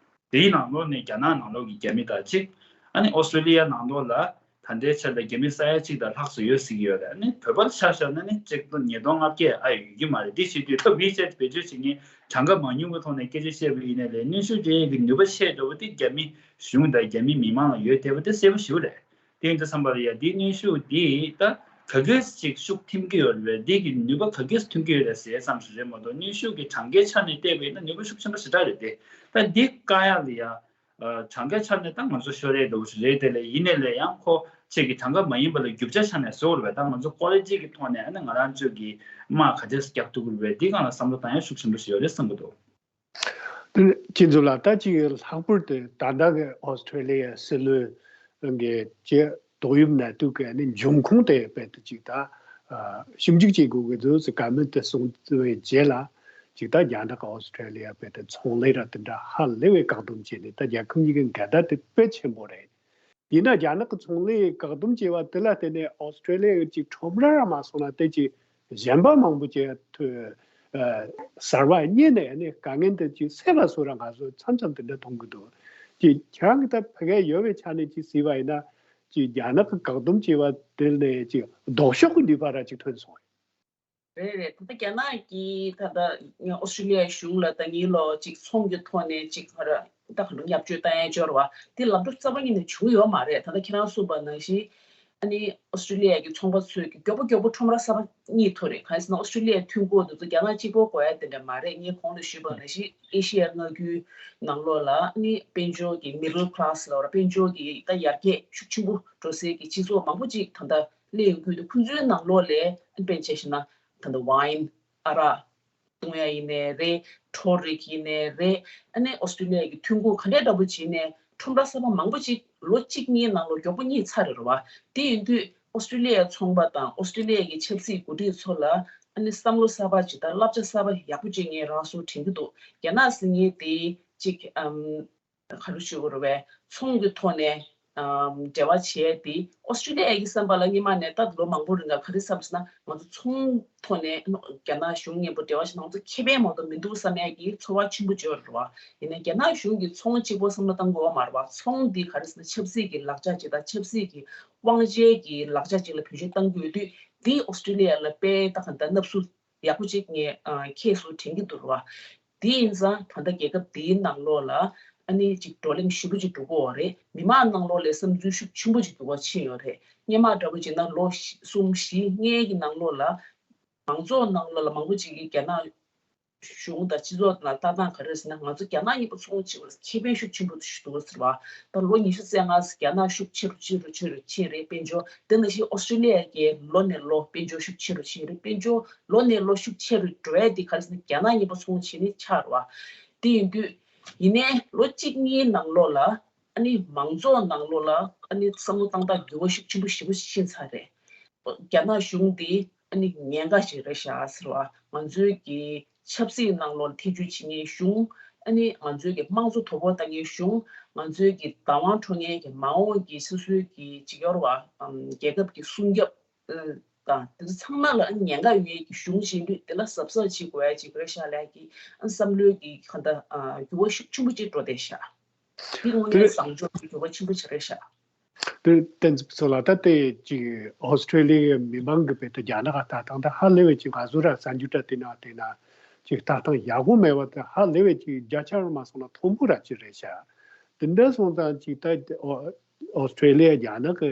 དེའི་ནང་ལོགས་ནས་རྒྱ་ནག་ནང་ལོགས་ཀྱི་རྒྱ་མི་དང་གཅིག་ཨ་ནི་ཨོ་སི་ཀྲོ་ལི་ཡ་ནང་ལོགས་ལ་ད་ལྟའི་ཆར་ལ་རྒྱ་མི་ས་ཡ་གཅིག་དང་ལྷག་ཙམ་ཡོད་ཟེར་གྱི་ཡོད་རེད། ཨ་ནི་བོད་པར་ཆ་བཞག་ན་ནི་གཅིག་སྟོང་ཉིས་སྟོང་ལྔ་བརྒྱ་ཨ་ཡོད་ཀྱི་མ་རེད། དེ་བྱེད་དུས་ད་WeChat་བེད་སྤྱོད་བྱེད་མཁན་གྲངས་ཀ་མང་ཉུང་གི་ཐོག་ནས་སྐད་ཆ་བཤད་པ་ཡིན་ན་ལས་གནོན་ཤུགས་སྤྲད་ཡས་ཀྱི་ནུས་པ་ཆེ་འགྲོ་བ་དེ་རྒྱ་མི་གཞུང་དང་རྒྱ་མི་མི་མང་ལ་ཡོད་བསྡད་པ་དེ་གསལ་པོ་ཞེ་པོ་རེད། དེ་ཡིན་དུས་ཙམ་པ་ལ་ཡ་འདིའི་གནོན་ཤུགས་འདི་ད་ག་གེས་ཅིག་ཤུགས་ཐིམ་གྱི་ཡོད་རེད། འདི་གི་ནུས་པ་ག་གེས་ཐོན་གྱི་ཡོད་རེད་ཟེར་ཙམ་ཞིག་རེད་མ་གཏོགས་གནོན་ཤུགས་ཀྱི་གྲངས་ཀའི་ཆ་ནས་བལྟས་པ་ཡིན་ན་ནུས་པ་ཤུགས་ཆེན་པོ་ཞེ་དྲག་རེད་དེ། ད་འདི་བཀག་ཡག་ལ་ཡ་གྲངས་ཀའི་ཆ་ནས་ད་ང་ཚོ་ཤོར་ཡས་འདྲ་བོ་ཞིག་རེད་དེ། ལས་ཡིན་ནའི་ལས་ཡང་ཁོ་ཅིག་གི་གྲངས་ཀ་མ་ཡིན་པ་ལ་རྒྱུ་ཆ་ཆ་ནས་བཟོ་དགོས་རེད་པས། ད་ང་ཚོ་ཀོ་ལི་ཊི་གི་ཐོག་ནས་ཨ་ནི་ང་རང་ཚོས་ཀྱི་དམག་ག་འདྲས་རྒྱག་ཐུབ་ཀྱི་རེད་པས། འདི་སྒང་ལ་བསམ་བློ་བཏང་ཡག་ཤུགས་ཆེན་པོ་ཞིག་ཡོད་རེད་བསམ་གྱི་འདུག་དེ་ཁྱེད་ཚོ་ལ་ད་ཅིག་ལྷག་པར་དུ་ད་ལྟ་གི་ཨོ་སི་ཁྲེ་ལི་ཡ་སྲིད་བློན་གྱི་ཅིག་ཏོག་དབྱིབས་ནད་དུག་གི་ནི་འབྱུང་ཁུངས་དེ་རྦད་དེ་ཅིག་ད་ཞིབ་འཇུག་བྱེད་དགོས་ཀྱི་འདུག་ཟེར་བཀའ་མོལ་དེ་གསུངས་པའི་རྗེས་ལ་ཅིག་ད་རྒྱ་ནག་གི་ཨོ་སི་ཁྲེ་ལི་ཡ་རྦད་དེ་ཚོང་ལས་ར་དེ་འདྲ་ཧ་ལས་པའི་བཀག་སྡོམ་བྱས་ནས་ད་རྒྱལ་ཁབ་གཉིས་ཀྱི་འགལ་ཟླ་དེ་དཔེ་ཆེན་པོ་རེད། ཡིན་ན་རྒྱ་ནག་གི་ཚོང་ལས་བཀག་སྡོམ་བྱས་པ་དེ་ལ་བརྟེན་ནས་ཨོ་སི་ཁྲེ་ལི་ཡ་གཅིག་ཁྲོམ་ར་ར་མ་སོང་ན་དེ་གཅིག་གཞན་པ་མང་པོ་ཅིག་ཐོན་གསར་པ་རྙེད་ནས་ནི་དཀའ་ངལ་འདི་ཅིག་སེལ་བ་སོགས་ར་ང་ཚོ་མཚམས་མཚམས་དེ་འདྲ་མཐོང་གི་འདུག་ཅིག་ཁྱེད་རང་གི་ད་ཕ་གིར་ཡོད་པའི་ཆ་ནས་ཅིག་གཟིགས་པ་ཡིན་ན་ཅིག་རྒྱ་ནག་གི་བཀག་སྡོམ་བྱས་པ་དེ་ནས་ཅིག་ལྡོག་ཕྱོགས་ཀྱི་ནུས་པ་ར་ཅིག་ཐོན་སོང་། རེད་རེད། ད་ལྟ་རྒྱ་ནག་གིས་ད་ལྟ་ཨོ་སི་ཀྲི་ལི་ཡའི་གཞུང་ལ་ད་ངེད་ལོ་ཅིག་ཚོང་གི་ཐོག་ནས་ཅིག་ཧ་ར་ད་ག་རང་བརྙས་བཅོས་བཏང་ཡ་འབྱོར་བ་དེ་ལམ་འགྲོ་རྩ་བ་ཉིད་ནས་བྱུང་ཡོད་མ་རེད། ད་ལྟ་ཁྱེད་རང་གསུངས་པ་ནང་བཞིན་ཨ་ནི་ཨོ་སི་ཀྲི་ལི་ཡ་གི་ཚོང་པ་ཚོས་ཀྱི་མགྱོགས་པོ་མགྱོགས་པོ་ཁྲོམ་ར་གསར་པ་རྙེད་ཐུབ་རེད། གང་ཡིན་ཟེར་ན་ཨོ་སི་ཀྲི་ལི་ཡའི་ཐོན་ཁུངས་དེ་ཚོ་རྒྱ་ནག་གཅིག་པོ་དགོས་ཡ་དེ་འདྲ་མ་རེད། ངས་གོང་དུ་ཞུས་པ་ནང་བཞིན་ཨེ་ཤི་ཡའི་མངའ་ཁུལ་ནང་ལོགས་ལ་ཨ་ནི་དཔལ་འབྱོར་གྱི་མི་ཌལ་ཁ་ལ་སི་ལབ་ར་དཔལ་འབྱོར་གྱི་ད་ཡར་རྒྱས་ཤུགས་ཆེན་པོ་འགྲོ་སའི་གི་སྤྱི་ཚོགས་མང་པོ་ཅིག་ད་ལྟ་སླེབས་ཡོང་གི་འདུག་ཁོང་ཚོའི་ནང་ལོགས་ལ་ཨ་ནི་དཔེར་ན་ཆ་བཞག་ན་ད་ལྟ་ཝའིན་ཨ་རག་བཏུང་ཡ་ཡིན་ནའི་རེད། འཕྲུལ་རིགས་ཡིན་ནའི་རེད། ཨ་ནི་ཨོ་སི་ཀྲི་ལི་ཡ་གི་ཐོན་ཁུངས་ག་འདྲའི་འདྲ་པོ་བྱས་ནའི་ཁྲོམ་ར་གསར་པ་མང་པོ་ཅིག་ལོ་གཅིག་གཉིས་ནང་ལོགས་མགྱོགས་པོ་རྙེད་ཚར་རེད་བ། དེ་ཡིན་དུས་ཨོ་སི་ཀྲི་ལི་ཡའི་ཚོང་པ་དང་ཨོ་སི་ཀྲི་ལི་ཡ་གི་ཆབ་སྲིད་འགོ་ཁྲིད་ཚོ་ལ་ཨ་ནི་བསམ་བློ་གསར་པ་ཅིག་དང་བསླབ་བྱ་གསར་པ་ཡག་པོ་ཅིག་ངས་རང་སོར་དྲན་གྱི་འདུག་རྒྱ་ནག་ཟེར་མཁན་དེ་ཅིག་ཨམ། ག་རེ་ཞུ་དགོས་རེད་པས། ཚོང་གི་ཐོག་ནས་ཨམ་འབྲེལ་བ་བྱས་ཏེ་ཨོ་སི་ཀྲི་ལི་ཡ་གི་བསམ་པ་ལ་སྔོན་མ་ནས་ད་ལོ་མང་པོ་རིང་ལ་ག་རེ་བསམ་ཟེར་ན་ང་ཚོ་ཚོང་ཐོག་ནས་རྒྱ་ནག་གཞུང་མཉམ་པོ་འབྲེལ་བ་བྱས་ན་ང་ཚོ་ཁེ་ཕན་མ་གཏོགས་མི་འདུག་བསམ་ཡས་ཀྱི་ཚོར་བ་ཆེན་པོ་བརྗོད་རེད་བ། ཡིན་ནའི་རྒྱ་ནག་གཞུང་གིས་ཚོང་གཅིག་པོ་བསམ་བློ་བཏང་དགོས་པ་མ་རེད་བ། ཚོང་འདི་ག་རེ་ཟེར་ན་ཆབ་སྲིད་ཀྱི་ལག་ཆ་ཅིག་དང་ཆབ་སྲིད་ཀྱི་དབང་ཆའི་གི་ལག་ཆ་ཅིག་ལ་བེད་སྤྱོད་གཏང་དགོས་དུས་འདི་ཨོ་སི་ཀྲི་ལི་ཡ་ལ་དཔེ་ད་ག་འདྲ་སྣ་སུ་ཡག་པོ་ཅིག་ངས་ཨ་ཁྱེད་ཚོ་དྲན་གྱི་འདུག་ར་བ། དེ་ཡིན་ཙང་ད་ལྟ་རྒྱལ་ཁབ་དེའི་ནང་ལོགས་ལ་ཨ་ནི་ཅིག་བགྲོ་གླེང་ཞེ་པོ་ཅིག་འགྲོ་གི་ཡོད་རེད། མི་མང་ནང་ལོགས་ལ་བསམ་ཚུལ་ཤུགས་ཆེན་པོ་ཅིག་འགྱུར་བ་ཕྱིན་ཡོད་རེད། སྔོན་མ་འདྲ་པོ་བྱས་ན་ལོ་བཞི་གསུམ་བཞི་ལྔའི་གི་ནང་ལོགས་ལ་མང་ཚོགས་ནང་ལོགས་ལ་མང་པོ་ཅིག་གིས་རྒྱ་ནག་གཞུང་དང་སྤྱི་ཚོགས་ནང་ལྟ་སྟངས་ག་རེ་ཟེར་ན་ང་ཚོ་རྒྱ་ནག་མཉམ་པོ་ཚོང་བྱེད་པར་ཁེ་ཕན་ཤུགས་ཆེན་པོ་ཞིག་འདུག་ཟེར་བ། ད་ལོ་ཉི་ཤུ་རྩ་ལྔ་རྒྱ་ནག་ཤུགས་ཆེ་རུ་ཆེ་རུ་ཆེ་རུ་ཕྱིན་རེད། དཔལ་འབྱོར་དེ་ནང་བཞིན་ཨོ་སི་ཀྲི་ལི་ཡ་གི་ལོ་ནས་ལོ་དཔལ་འབྱོར་ཤུགས་ཆེ་རུ་ཕྱིན་རེད། དཔལ་འབྱོར་ལོ་ནས་ལོ་ཤུགས་ཆེ་རུ་འགྲོ་ཡ་དེ་ག་རེ་ཟེར་ན་རྒྱ་ནག་མཉམ་པོ་ཚོང་བྱེད་ནས་ཆགས་རེད་བ། དེ་ཡིན་དུས་ཡིན་ནའི་ལོ་གཅིག་གཉིས་ནང་ལོགས་ལ་ཨ་ནི་མང་ཚོགས་ནང་ལོགས་ལ་ཨ་ནི་བསམ་བློ་བཏང་སྟངས་འགྱུར་བ་ཤུགས་ཆེན་པོ་ཞེ་པོ་ཕྱིན་ཚར་རེད། རྒྱ་ནག་གཞུང་འདི་ཨ་ནི་ཉེན་ཁ་ཞིག་རེད་ཤག་ཟེར་བ། ང་ཚོའི་གི་ཆབ་སྲིད་ནང་ལོགས་ལ་ཐེ་བྱུས་བྱེད་མཁན་གཞུང་། ཨ་ནི་ང་ཚོའི་གི་དམངས་གཙོ་དོ་ཕོག་བཏང་མཁན་གཞུང་། ང་ཚོའི་གི་བདག་དབང་འཕྲོག་མཁན་གི་མ་འོངས་ཀྱི་སོ་སོའི་གི་ཅིག་ཡོད་རེད་བ། ཨམ་རྒྱལ་ཁབ་ཀྱི་སྲུང་སྐྱོབ་དང་དེ་ཚོ་ཚང་མ་ལ་ཨ་ནི་ཉེན་ཁ་ཡོད་མཁན་གྱི་གཞུང་བྱེད་དུས་དེ་ལ་གཟབ་གཟབ་བྱེད་དགོས་ཡ་ཅིག་རེད་ཤག་ལབ་ཀྱི་ཨ་ནི་བསམ་བློའི་གི་གང་ལྟར་འགྱུར་བ་ཤུགས་ཆེན་པོ་ཅིག་འགྲོ་བསྡད་ཤག་དེ་དངོས་གནས་བཟང་ཕྱོགས་ཀྱི་འགྱུར་བ་ཆེན་པོ་ཅིག་རེད་ཤག་དེ་བསྟན་འཛིན་ཕུན་ཚོགས་ལགས། ད་ལྟའི་ཅིག་ཨོ་སི་ཀྲི་ལི་ཡའི་མི་མང་གི་བེད་དུ་རྒྱ་ནག་ག་ལྟ་སྟངས་ད་ཧ་ལས་པའི་ཅིག་ང་ཚོ་ར་གསར་འགྱུར་འདྲ་དེ་ནང་དེ་ན་ཅིག་ལྟ་སྟངས་ཡག་པོ་མེད་པ་དེ་ཧ་ལས་པའི་ཅིག་བརྒྱ་ཆ་རུ་མ་སོང་ན་མཐོན་པོ་ར་ཅིག་རེད་ཤག་དེ་འདྲ་སོང་ཙང་ཅིག་ད་ཨོ་ཨོ་སི་ཀྲི་ལི་ཡ་རྒྱ་ནག་གི་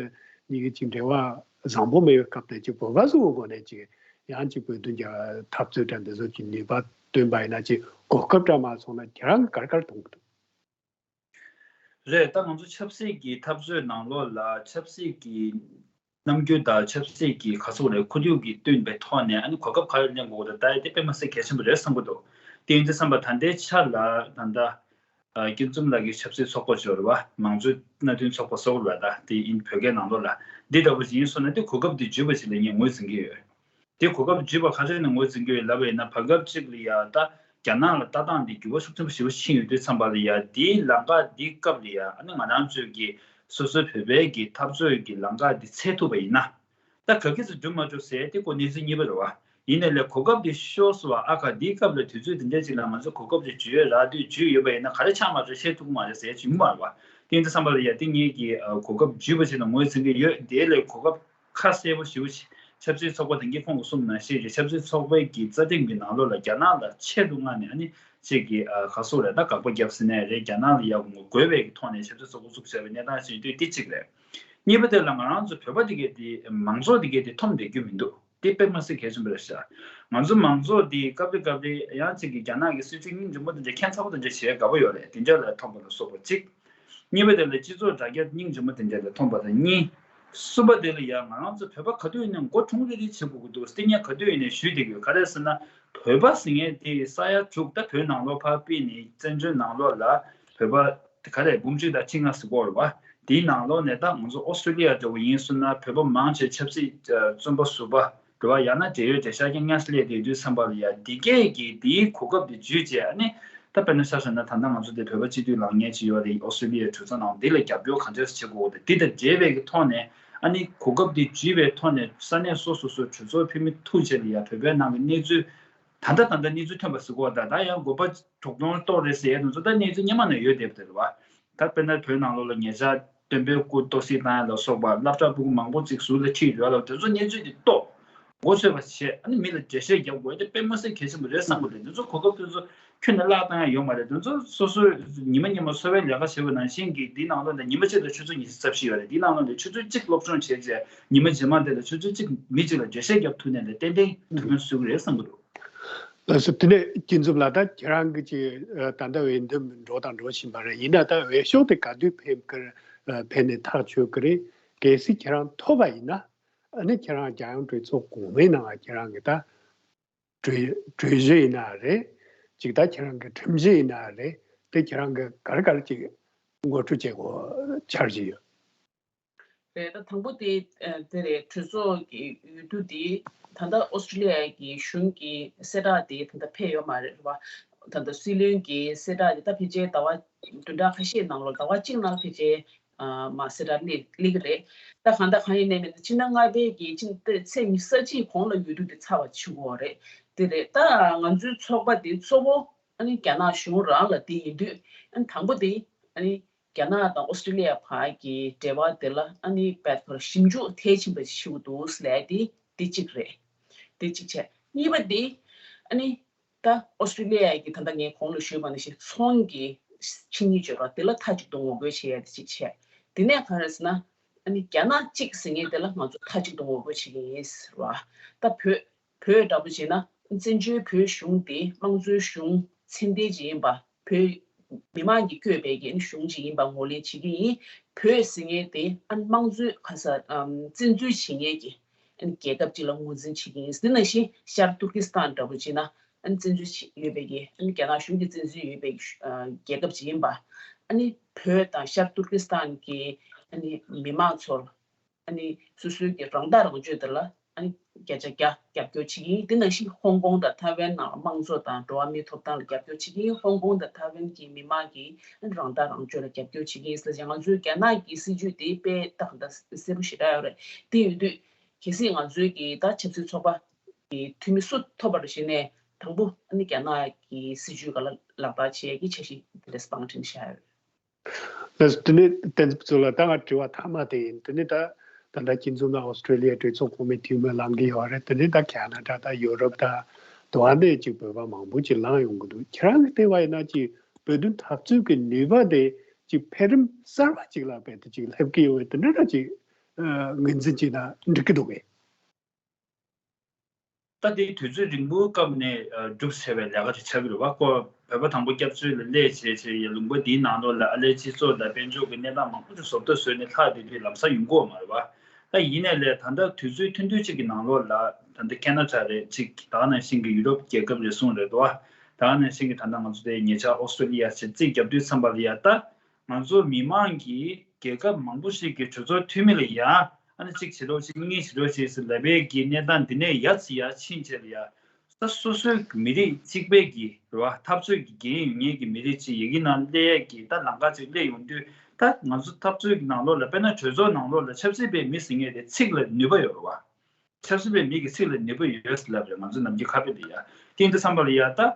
གཉིས་ཀྱི་ཅིག་འབྲེལ་བ་ བཟང་པོ་མེད་པའི་སྐབས་དེ་ཅིག་བོད་པ་ཚོའི་སྒོ་ནས་ཅིག་ཡང་ཅིག་བོད་དོན་གྱི་འཐབ་རྩོད་དང་འདི་ཚོ་ཅིག་ནུས་པ་བཏོན་པ་ཡིན་ན་ཅིག་གོ་སྐབས་འདྲ་མ་སོང་ན་ཁྱེད་རང་གིས་ག་རེ་ག་རེ་མཐོང་གི་འདུག་རེད། ད་ང་ཚོ་ཆབ་སྲིད་ཀྱི་འཐབ་རྩོད་ནང་ལོགས་ལ་ཆབ་སྲིད་ཀྱི་རྣམ་འགྱུར་དང་ཆབ་སྲིད་ཀྱི་ག་ཚོད་རེད། ཁོར་ཡུག་གི་བསྟུན་པའི་ཐོག་ནས་ཨ་ནི་གོ་སྐབས་ག་རེ་ལེན་དགོས་རེད། ད་དེ་དཔེ་མ་སྲིད་གལ་ཆེན་པོ་རེད་བསམ་གྱི་འདུག་དེ་ཡིན་དུས་ཙམ་པ་ད་ལྟའི་ཆ་ལ་ད་ལྟ་སྐྱིད་འཛོམས་ལགས་ཀྱི་ཆབ་སྲིད་ཚོགས་པ་ཅིག་ཡོད་རེད་བ། མང་གཙོའི་མནའ་མཐུན་ཚོགས་པ་སོགས་རེད་བ། ད་དེ་ཡིན་བོད་སྐད་ནང་ལོགས་ལ་འདི་ལྟ་བུ་ཞིག་ཡིན་སོང་ན་དེ་གོ་སྐབས་འདི་བརྒྱུད་པ་ཞིག་ལ་ངས་ངོས་འཛིན་གྱི་ཡོད། དེ་གོ་སྐབས་བརྒྱུད་པ་ག་རེ་ནས་ངོས་འཛིན་གྱི་ཡོད་ལབ་པ་ཡིན་ན། བར་སྐབས་གཅིག་ལ་ཡ་ད་རྒྱ་ནག་ལ་ལྟ་སྟངས་འདི་འགྱུར་བ་ཤུགས་ཆེན་པོ་ཞེ་པོ་ཕྱིན་ཡོད་དུས་ཙམ་པ་ལ་ཡ་འདིའི་ལམ་ཁ་འདིའི་སྐབས་ལ་ཡ་ཨ་ནི་ང་རང་ཚོའི་གི་སོ་སོའི་བོད་པའི་གི་འཐབ་རྩོད་ཀྱི་ལམ་ཁ་འདི་འཚོལ་ཐུབ་པ་ཡིན་ན། ད་ག་གི་ཚོད་འགྲུབ་མ་འགྲུབ་ཟེར་དེ་ཁོ་གནས་ཚུལ་གཉིས་པ་རེད་བ། ཡིན་ནའི་ལས་གོ་སྐབས་དེ་ཤོར་སོང་བ། ཨ་ཁ་འདིའི་སྐབས་ལ་དུས་ཚོད་དེ་འདྲ་ཅིག་ལ་ང་ཚོ་གོ་སྐབས་དེ་བརྒྱུད་ཡོད་རག་དུས་བརྒྱུད་ཡོད་པ་ཡིན་ན་ག་རེ་ཆགས་མ་རེད་བཤད་ཐུབ་ཀྱི་མ་རེད་ཟེར་ཡ་ཅིག་ཡོང་བ་རེད་བ། དེ་ཡིན་དུས་ཙམ་པ་ལ་ཡ་དེ་ངེད་ཀྱིས་གོ་སྐབས་བརྒྱུད་པ་ཞིག་ལ་ངོས་འཛིན་གྱི་ཡོད། དེ་ལས་གོ་སྐབས་ཁ་གསལ་པོ་ཞེ་པོ་ཞིག་ཆབ་སྲིད་ཚོགས་པ་དེང་གི་ཁོང་གིས་གསུངས་ནང་བཞིན་རེད། ཆབ་སྲིད་ཚོགས་པའི་གི་རྩ་ཁྲིམས་ཀྱི་ནང་ལོགས་ལ་རྒྱ་ནག་ལ་ཆེད་དུ་མངགས་ནས་ཨ་ནི་ཅིག་གི་ག་ཚོད་རེད། ད་དགག་པ་བརྒྱབ་ཟིན་ནའི་རེད། རྒྱ་ནག་ལ་ཡ་ངོ་རྒོལ་བའི་གི་ཐོག་ནས་ཆབ་སྲིད་ཚོགས་པ་བཙུགས་བྱས་པའི་གནས་སྟངས་ཤིག་ཡིན་དུས་དེ་གཅིག་རེད། གཉིས་པ་དེ་ལ་ང་རང་ཚོ་བོད་པ་དེ་གས་དེ་མང་ཚོགས་དེ་གས་དེ་འཐོམ་བསྡད་རྒྱུ་མི་འདུག་དེ་དཔེ་མ་སྲིད་གལ་ཆེན་པོ་རེད་ཤག་ང་ཚོ་མང་ཚོགས་དེ་སྐབས་རེ་སྐབས་རེ་ཡང་ཅིག་གི་རྒྱ་ནག་གི་སྲིད་བྱུས་སྙིང་རྗེ་མོ་དེ་འདྲ་ཁྱད་མཚར་པོ་དེ་འདྲ་བྱེད་དགའ་པོ་ཡོད་རེད། དེ་འདྲ་ལ་འཐོམ་པ་ལ་སོགས་པ་གཅིག་གཉིས་པ་དེ་ལ་སྤྱི་ཚོགས་དྲ་རྒྱ་སྙིང་རྗེ་མོ་དེ་འདྲ་ལ་འཐོམ་པ་དང་གཉིས། གསུམ་པ་དེ་ལ་ཡང་ང་རང་ཚོ་བོད་པ་ག་དུས་ཡིན་ནའི་མགོ་འཁྲུངས་རེ་རེ་བྱེད་དགོས་ཀྱི་འདུག་སྟེ། ངས་ག་དུས་ཡིན་ནའི་ཞུས་བསྡད་ཀྱི་ཡོད། ག་རེ་ཟེར་ན་བོད་པ་ཟེར་མཁན་དེ་ས་ཡ་དྲུག་ད་བོད་ནང་ལོགས་ཕར་ཕུད་ནས་བཙན་བྱོལ་ནང་ལོགས་ལ་བོད་པ་ག་རེ་འབུམ་གཅིག་དང་ཁྲི་ལྔ་ཟེར་གྱི་ཡོད་རེད་བ། དེའི་ནང་ལོགས་ནས་ད་ང་ཚོ་ཨོ་སི་ཀྲི་ལི་ཡ་འདྲ་བོ་ཡིན་སོང་ན་བོད་པ་མང་ཆེ་ཆབ་སྲིད་བཙོན་པ་ཟུར་པ་འགྲོ་བ་ཡང་ན་འབྲེལ་ཡོད་འབྲེལ་ཤག་རྐྱང་རྐྱང་ལས་དེ་དུས་ཙམ་པ་ལ་ཡ་འདི་གས་ཀྱི་འདིའི་གོ་སྐབས་འདི་བརྒྱུད་བྱས་ཨ་ནི་ད་དཔེར་ན་ཆ་བཞག་ན་ད་ལྟ་ང་ཚོ་འདི་བོད་པ་སྤྱི་འཐུས་ལངས་མཁན་ཅིག་ཡོད་རེད། ཨོ་སི་ཀྲི་ལི་ཡའི་གྲོས་ཚོགས་ནང་འདི་ལ་རྒྱབ་སྐྱོར་གང་འདྲས་བྱེད་དགོས་འདི་དང་འབྲེལ་བའི་གི་ཐོག་ནས་ཨ་ནི་གོ་སྐབས་འདི་བརྒྱུད་པའི་ཐོག་ནས་ས་གནས་སོ་སོ་སོའི་གྲོས་ཚོགས་འཐུས་མི་ཐུག་བྱས་ལ་ཡ་བོད་པའི་ནང་གི་གནས་ཚུལ་ད་ལྟ་ད་ལྟ་གནས་ཚུལ་ཐོན་པ་ཟེར་གོ་ད་ད་ཡང་དགོས་པ་དོགས་སློང་རྟོགས་རེད་ཟེར་ཡས་དེ་ཚོ་ད་གནས་ཚུལ་སྔོན་མ་ནས་ཡོད་བསྡད་པ་དེ་རེད་བ། ད་དཔེར་ན་བོད་ནང་ལོགས་ལ་ཉེ་ཆར་སྟོན་པའི་སྐུ་ལྟོ་སྲིད་བཏང་ཡ་ལ་སོགས་པ་སློབ་གྲྭ་ཕྲུ་གུ་མང་པོ་ཅིག་ཟུར་ལ་ཁྲིད་ཡོད་ལ་དེ་ཚོ་གནས་ཚུལ་དེ་རྟོགས་མགོ་ཚོས་པ་བྱས་ཨ་ནི་མི་ལ་འགྲེལ་བཤད་རྒྱབ་དགོས་དེ་དཔེ་མ་སྲིད་གལ་ཆེན་པོ་རེད་བསམ་གི་འདུག་དེ་ཚོ་གོ་སྐབས་དེ་ཚོ་ཁྱོན་ནས་བརླག་བཏང་ཡ་ཡོད་མ་རེད། དེ་ཚོ་སོ་སོས་ཉི་མ་ཉི་མ་འཚོ་བའི་ལས་ཀ་བྱེད་པ་ནང་བཞིན་གྱི་འདི་ནང་ལོགས་ལ་ཉི་མ་གཅིག་ལ་ཆུ་ཚོད་ཉི་ཤུ་རྩ་བཞི་ཡོད་རེད། འདི་ནང་ལོགས་ལ་ཆུ་ཚོད་གཅིག་སློབ་སྦྱོང་བྱས་རྗེས་ཉི་མ་རྗེས་མ་དེ་ལ་ཆུ་ཚོད་གཅིག་མི་གཅིག་ལ་འགྲེལ་བཤད་རྒྱབ་ཐུབ་ནས་ལས་ཏན་ཏན་ཐུགས་ཕན་གསོས་ཀྱི་རེད་བསམ་གི་འདུག་ལགས་སོ། དེ་ནས་སྐྱིད་འཛོམས་ལགས་ད་ཁྱེད་རང་གི་ཅིག་ད་ལྟ་འོས་འདེམས་འགྲོ་དང་འགྲོ་བཞིན་པ་རེད། ཡིན་ན་ད་འོས་ཤོག་དེ་ག་དུས་ཕེབས་ཀྱི་ཕེབས་ནས་ཐག་ཆོད་ཀྱི་རེད། གལ་སྲིད་ཁྱེད་རང་ཐོབ་པ་ཡིན་ན་ཨ་ནི་ཁྱེད་རང་རྒྱལ་ཡོངས་གྲོས་ཚོགས་གོང་མའི་ནང་ཁྱེད་རང་གི་ད་གྲོས་གྲོས་གཞི་ཡིན་ན་རེད། ཅིག་ད་ཁྱེད་རང་གི་ཁྲིམས་གཞི་ཡིན་ན་རེད། དེ་ཁྱེད་རང་གི་ག་རེ་ག་རེ་ཅིག་ངོ་སྤྲོད་བྱེད་དགོས་འཆར་གཞི་ཡོད། རེད། ད་དང་པོ་དེ་དེ་རེད། གྲོས་ཚོགས་ཀྱི་འོས་བསྡུ་དེ་ད་ལྟ་ཨོ་སི་ཀྲི་ལི་ཡ་གི་གཞུང་གི་གསལ་བསྒྲགས་དེ་ད་ལྟ་ཕེབས་ཡོད་མ་རེད་བ། ད་ལྟ་སྲིད་བློན་གྱི་གསལ་བསྒྲགས་དེ་ད་ཕལ་ཆེར་ཟླ་བ་བདུན་ཕྲག་ཁ་ཤས་ནང་ལོགས་ཟླ་བ་གཅིག་ནང་ཕལ་ཆེར་མ་གསལ་བསྒྲགས་སླེབས་སླེབས་ཀྱི་རེད། ད་གང་ལྟར་གང་ཡིན་ནའི་མིན་ད་ཕྱི་ཟླ་ལྔ་པའི་གི་ཕྱི་ཟླ་ཚེས་ཉི་ཤུ་རྩ་གཅིག་གོང་ལ་འོས་བསྡུ་དེ་ཚར་བ་ཆགས་ཀྱི་ཡོད་རེད། དེ་རེད། ད་ང་ཚོའི་ཚོགས་པ་དེ་གཙོ་བོ་ཨ་ནི་རྒྱ་ནག་གཞུང་རང་ལ་དེ་ཡིན་དུས་ཨ་ནི་དང་པོ་དེ་ཨ་ནི། རྒྱ་ནག་དང་ཨོ་སི་ཀྲི་ལི་ཡ་བར་གྱི་འབྲེལ་བ་དེ་ལ་ཨ་ནི་དཔེ་ཁོ་རང་ཞིབ་འཇུག་མཐིལ་ཕྱིན་པ་ཞིག་ཞུ་གི་འདུག་ཟེར་ཡ་དེ་དེ་གཅིག་རེད། དེ་གཅིག་བྱས། གཉིས་པ་དེ་ཨ་ནི་ད་ཨོ་སི་ཀྲི་ལི་ཡ་གི་ད་ལྟ་ངས་གོང་ལ་ཞུས་པ་ནང་བཞིན་ཚོང་གི་ཆིངས་ཡིག་བརྗོད་རོགས་དེ་ལ་མཐའ་གཅིག་ཏུ་ངོ་རྒོལ་བྱེད་ཡ་དེ་གཅིག་བྱས། དེ་ནས་ག་རེ་ཟེར་ན་ཨ་ནི་རྒྱ་ནག་གཅིག་ཟེར་མཁན་དེ་ལ་ང་ཚོ་མཐའ་གཅིག་ཏུ་ངོ་རྒོལ་བྱེད་ཀྱི་ཡིན་ཟེར་བ། ད་བོད། བོད་འདྲ་པོ་བྱས་ན་བཙན་བྱོལ་བོད་གཞུང་དེ་དམངས་གཙོའི་གཞུང་ཚད་ལྡན་ཅིག་ཡིན་པ། བོད་མི་མང་གིས་བསྐོས་པའི་གི་གཞུང་ཅིག་ཡིན་པ་ངོས་ལེན་བྱེད་ཀྱི་ཡིན། བོད་ཟེར་མཁན་དེ་ཨ་དམངས་གཙོའི་ག་ས་ཨམ་བཙན་འཛུལ་བྱེད་མཁན་གྱི་ཨ་རྒྱལ་ཁབ་ཅིག་ལ་ངོས་འཛིན་བྱེད་ཀྱི་ཡིན། དེ་ནང་བཞིན་ཤར་ཏུར་ཀི་སི་ཐན་འདྲ་པོ་བྱས་ན་ཨ་བཙན་འཛུལ་བྱེད་ཡོད་པའི་གི་ཨ་རྒྱ་ནག་གཞུང་གིས་བཙན་འཛུལ་ཡོད་པའི་གི་ཨ་རྒྱལ་ཁབ་ཅིག་ཡིན་པ། ཨ་ནི་བོད་དང་ཤར་ཏུར་ཀི་སི་ཐན་གྱི་ཨ་ནི་མི་མང་ཚོར། ཨ་ནི་སོ་སོའི་གི་རང་ཐག་རང་གཅོད་དེ་ལ་ཨ་ནི་བརྒྱ་ཆ་བརྒྱ་རྒྱབ་སྐྱོར་བྱེད་ཀྱི་ཡིན། དེ་ནང་བཞིན་ཧོང་ཀོང་དང་ཐའེ་ཝན་ནང་དམངས་གཙོ་དང་འགྲོ་བ་མིའི་ཐོབ་ཐང་ལ་རྒྱབ་སྐྱོར་བྱེད་ཀྱི་ཡིན། ཧོང་ཀོང་དང་ཐའེ་ཝན་གྱི་མི་མང་གི་ཨ་ནི་རང་ཐག་རང་གཅོད་ལ་རྒྱབ་སྐྱོར་བྱེད་ཀྱི་ཡིན་ཟེར་ཡང་ང་ཚོའི་རྒྱ་ནག་གི་སྲིད་བྱུས་དེ་དཔེ་ཏག་ཏག་གསལ་པོ་ཞེ་དྲག་ཡོད་རེད། དེ་ཡོད་དུས་གལ་སྲིད་ང་ཚོའི་གི་ད་ཆབ་སྲིད་ཚོགས་པ་གི་འཐུས་མི་སུ་ཐོབ་པ་རེད་ཞེས་ནས་དང་པོ་ཨ་ནི་རྒྱ་ནག་གི་སྲིད་བྱུས་སྒང་ལ་ལག་བསྟར་བྱེད་ཡས་ཀྱི་འཆར་གཞི་དེ་འདྲ་བང་སྒྲིག་བྱས་ཡོད་རེད། ལགས་སོ། དེ་ནས་བསྟན་འཛིན་ཕུན་ཚོགས་ལགས་ད་ང་དྲི་བ་མཐའ་མ་དེ་ཡིན། དེ་ནས་ད་ད་ལྟ་ཁྱེད་ཚོ་ནང་ཨོ་སི་ཀྲི་ལི་ཡའི་གྲོས་ཚོགས་གོང་མའི་འཐུས་མི་ལངས་ཀྱི་ཡོད་རེད། དེ་ནས་ད་ཁ་ན་ཌ་དང་ཡུ་རོབ་དང་དུ་བ་ནས་ཅིག་བོད་པ་མང་པོ་ཅིག་ལངས་ཡོང་གི་འདུག་ཁྱེད་རང་གིས་བལྟས་པ་ཡིན་ན་ཅིག་བོད་དོན་འཐབ་རྩོད་ཀྱི་ནུས་པ་དེ་ཅིག་འཕེལ་རིམ་གསར་པ་ཅིག་ལ་རྦད་དེ་ཅིག་སླེབས་ཀྱི་ཡོད་པའི་དེ་འདྲ་འདྲ་ཅིག་ ངོས་འཛིན་བྱས་ན་འགྲིག་གི་འདུག་གས། ད་དེ་དུས་ཚོད་རིང་པོའི་སྐབས་ནས་སྒྲུབ་བྱས་པའི་ལས་ཀ་དེ་ཆགས་ཀྱི་རེད་བ། ཁོ་བོད་པ་དང་པོ་སྐྱབས་བཅོལ་ལ་སླེབས་བྱས་བྱས་ཡ་ལུང་པ་འདིའི་ནང་ལོགས་ལ་ཨ་ལས་སྤྱི་ཚོགས་དང་དཔལ་འབྱོར་གྱི་གནས་སྟངས་མང་པོ་ཅིག་བཟོ་ལྟ་བཟོས་ནས་ལྷག་བསྡད་དུས་ལམ་སང་ཡོང་གི་ཡོད་མ་རེད་བ། ད་ཡིན་ནའི་ལས་ད་ལྟ་དུས་ཚོད་ཐུང་ཐུང་ཅིག་གི་ནང་ལོགས་ལ་ད་ལྟ་ཁེ་ན་ཌ་རེད། ཅིག་ད་ག་ནང་བཞིན་གྱི་ཡུ་རོབ་རྒྱལ་ཁབ་རེ་ཟུང་རེད་དོ། ད་ག་ནང་བཞིན་གྱི་ད་ལྟ་ང་ཚོ་དེ་ཉེ་ཆར་ཨོ་སི་ཀྲོ་ལི་ཡ་ཞེས་རྩིས་རྒྱབ་དུས་ཙམ་པ་ལ་ཡ་ད། ང་ཚོ་མི་མང་གིས་རྒྱལ་ཁབ་མང་པོ་ཞིག་གི་གྲོས་ཚོགས་འཐུས་མི་ལ་ཡ་ཨ་ནི་གཅིག་བྱེད་རོགས་བྱེད། གཉིས་བྱེད་རོགས་བྱེད་ཟེར་ལབ་པའི་གི་གནས་སྟངས་འདི་ནས་ཡ་ཚི་ཡ་ཕྱིན་ཆད་ལ་ཡ་ས་སོ་སོའི་མི་རིགས་གཅིག་པའི་གི་རེད་བ། འཐབ་རྩོད་ཀྱི་འགན་ཡོད་མཁན་གྱི་མི་རིགས་གཅིག་ཡ་གི་ནང་སླེབས་ཡས་ཀྱི་ད་ལམ་ཁ་ཅིག་སླེབས་ཡོང་དུས། ད་ང་ཚོ་འཐབ་རྩོད་ཀྱི་ནང་ལོགས་ལ་དཔེར་ན་གྲོས་ཚོགས་ནང་ལོགས་ལ་ཆབ་སྲིད་པའི་མི་ཟེར་མཁན་དེ་ཚིག་ལ་ནུས་པ་ཡོད་རེད་བ། ཆབ་སྲིད་པའི་མི་གི་ཚིག་ལ་ནུས་པ་ཡོད་ཟེར་ལབ་རེད། ང་ཚོ་ནམ་རྒྱུན་ཁ་དཔེ་འདི་ཡ་དེ་ཡིན་དུས་ཙམ་པ་ལ་ཡ་ད།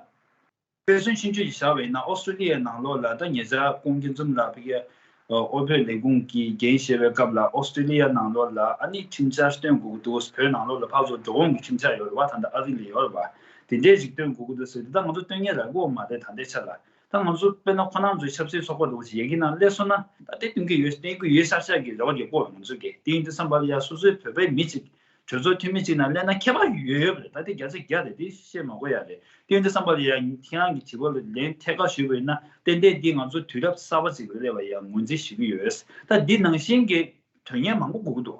དཔེ་མཚོན་ཆུང་ཆུང་ཞིག་བཞག་པ་ཡིན་ན་ཨོ་སི་ཀྲོ་ལི་ཡའི་ནང་ལོགས་ལ་ད་ཉེ་ཆར་ཁོང་སྐྱིད་འཛོམས་ལགས་ཕ་གིར་དབུས་བོད་ལས་ཁུངས་ཀྱི་འགན་བཞེས་པའི་སྐབས་ལ་ཨོ་སི་ཀྲོ་ལི་ཡ་ནང་ལོགས་ལ་ཨ་ནི་ཁྲིམས་འཆར་སྟོན་དགོས་ཀྱི་འདུག་བོད་ནང་ལོགས་ལ་ཕར་ཚུར་འགྲོ་འོང་གི་ཁྲིམས་འཆར་ཡོད་རེད་བ། ད་ལྟ་ཨ་རི་ལ་ཡོད་རེད་བ། དེ་འདྲའི་ཞིག་སྟོན་དགོས་ཀྱི་འདུག་ཟེར་དུས་ད་ང་ཚོ་སྟོན་མཁན་རག་གི་ཡོད་མ་རེད། ད་ལྟའི་ཆ་ལ་ད་ང་ཚོ་དཔེར་ན་ཁོ་རང་ཚོའི་ཆབ་སྲིད་ཚོགས་པ་འདྲ་བོ་ཞིག་ཡ་གི་ནང་སླེབས་སོང་ན་ད་དེ་སྟོན་གྱི་ཡོད། སྟོན་གྱི་ཡོད་ཤག་ཤག་གི་རེ་བ་རྒྱག་གི་ཡོད་རེད་ང་ཚོ་གིས། དེ་ཡིན་དུས་ཙམ་པ་ལ་ཡ་སོ་སོའི་བོད་པའི་མི་གཅིག་གྲོས་ཚོགས་འཐུས་མི་གཅིག་ནང་སླེབས་ན་ཁྱད་པར་ཡོད་ཡོད་རེད། ད་དེ་བརྒྱ་ཆ་བརྒྱ་རེད། དེ་བཤད་མ་དགོས་ཡ་རེད། དེ་ཡིན་དུས་ཙམ་པ་ལ་ཡ་ཁྱེད་རང་གི་དྲི་བ་ལ་ལན་ཐད་ཀར་ཞུས་པ་ཡིན་ན་ཏན་ཏན་འདི་ང་ཚོ་དུས་རབས་གསར་པ་ཅིག་ལ་སླེབས་པ་ཡ་ངོས་འཛིན་ཞུ་གི་ཡོད། ད་འདི་ནང་བཞིན་གྱི་དོན་གཉེར་མང་པོ་དགོས་ཀྱི་འདུག་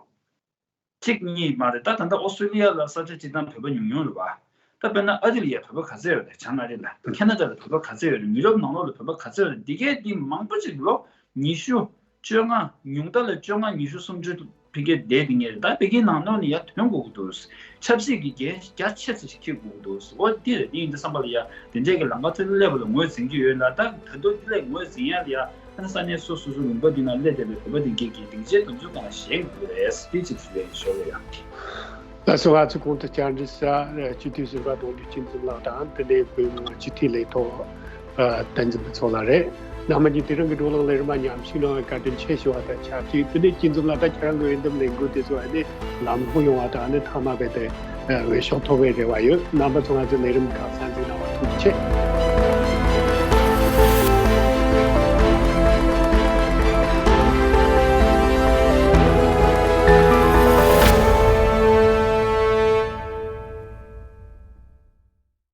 གཅིག་གཉིས་མ་རེད། ད་ད་ལྟ་ཨོ་སི་ཀྲོ་ལི་ཡ་ལ་ས་ཆ་སྤྱིར་བཏང་བོད་པ་ཉུང་ཉུང་རེད་བ། ད་དཔེར་ན་ཨ་རི་ལ་ཡ་བོད་པ་ག་ཚད་ཡོད་རེད། བྱང་ཨ་རི་ལ། ཁེ་ན་ཌ་ལ་བོད་པ་ག་ཚད་ཡོད་རེད། ཡུ་རོབ་ནང་ལོགས་ལ་བོད་པ་ག་ཚད་ཡོད་རེད། འདི་གས་འདི་མང་པོ་ཅིག་ལོ་ཉི་ཤུ། བཅོ་ལྔ། ཉུང་མཐའ་ལ་བཅོ་ལྔ་ཉི་ཤུ་སུམ་ཅུ་ཕ་གིར་བསྡད་དེ་ངེས་རེད། ད་ཕ་གིའི་ནང་ལོགས་ནས་ཡར་ཐོན་དགོས་ཀྱི་འདུག་ཆབ་སྲིད་ཀྱི་འགན་རྒྱ་ཆེ་ཙམ་ཞིག་འཁྱེར་དགོས་ཀྱི་འདུག་འོ་འདི་རེད། འདི་ཡིན་དུས་ཙམ་པ་ལ་ཡ་དེ་འདྲའི་གི་ལམ་ཁ་ཚོ་སླེབས་པ་ལ་ངོས་འཛིན་གྱི་ཡོད་ལ། ད་ད་དུང་འདི་ལས་ངོས་འཛིན་ཡ་ལ་ཡ་ཨ་ནི་ས་གནས་སོ་སོ་སོ་ལུང་པ་འདི་ནང་སླེབས་བསྡད་པའི་བོད་པ་འདི་གས་ཀྱིས་སྡིངས་ཆའི་དམ་ཚིག་སྒང་བཞེངས་དགོས་རེད། འདི་གཅིག་ཞུ་ཡ་ཡིན་ཞོར་ལ་ཡ། ལགས་སོ། ང་ཚོ་གོང་དུ་བཅར་འདྲི་ས་སྤྱི་འཐུས་ཟུར་པ་རྡོ་རྗེ་སྐྱིད་འཛོམས་ལགས་དང་དེ་ནས་བོད་མི་མང་སྤྱི་འཐུས་ལས་ཐོག་བསྟན་འཛིན་ཕུན་ཚོགས་ལགས་རེད། རྣམ་པ་གཉིས་དེ་རིང་གི་བགྲོ་གླེང་ལས་རིམ་མཉམ་ཞུགས་གནང་བའི་བཀའ་དྲིན་ཆེ་ཞུ་བ་དང་ཆབས་ཅིག་དེ་ནས་སྐྱིད་འཛོམས་ལགས་ད་ཁྱེད་རང་གི་འོས་འདེམས་ལས་འགུལ་དེ་ཚོ་ཨ་ནི་ལམ་ལྷོང་ཡོང་བ་དང་ཨ་ནི་མཐའ་མ་རྦད་དེ་འོས་ཤོག་ཐོབ་པའི་རེ་བ་ཡོད། རྣམ་པ་ཚོ་ང་ཚོའི་ལས་རིམ་ཁག་གསན་གཟིགས་གནང་བར་ཐུགས་རྗེ་ཆེ།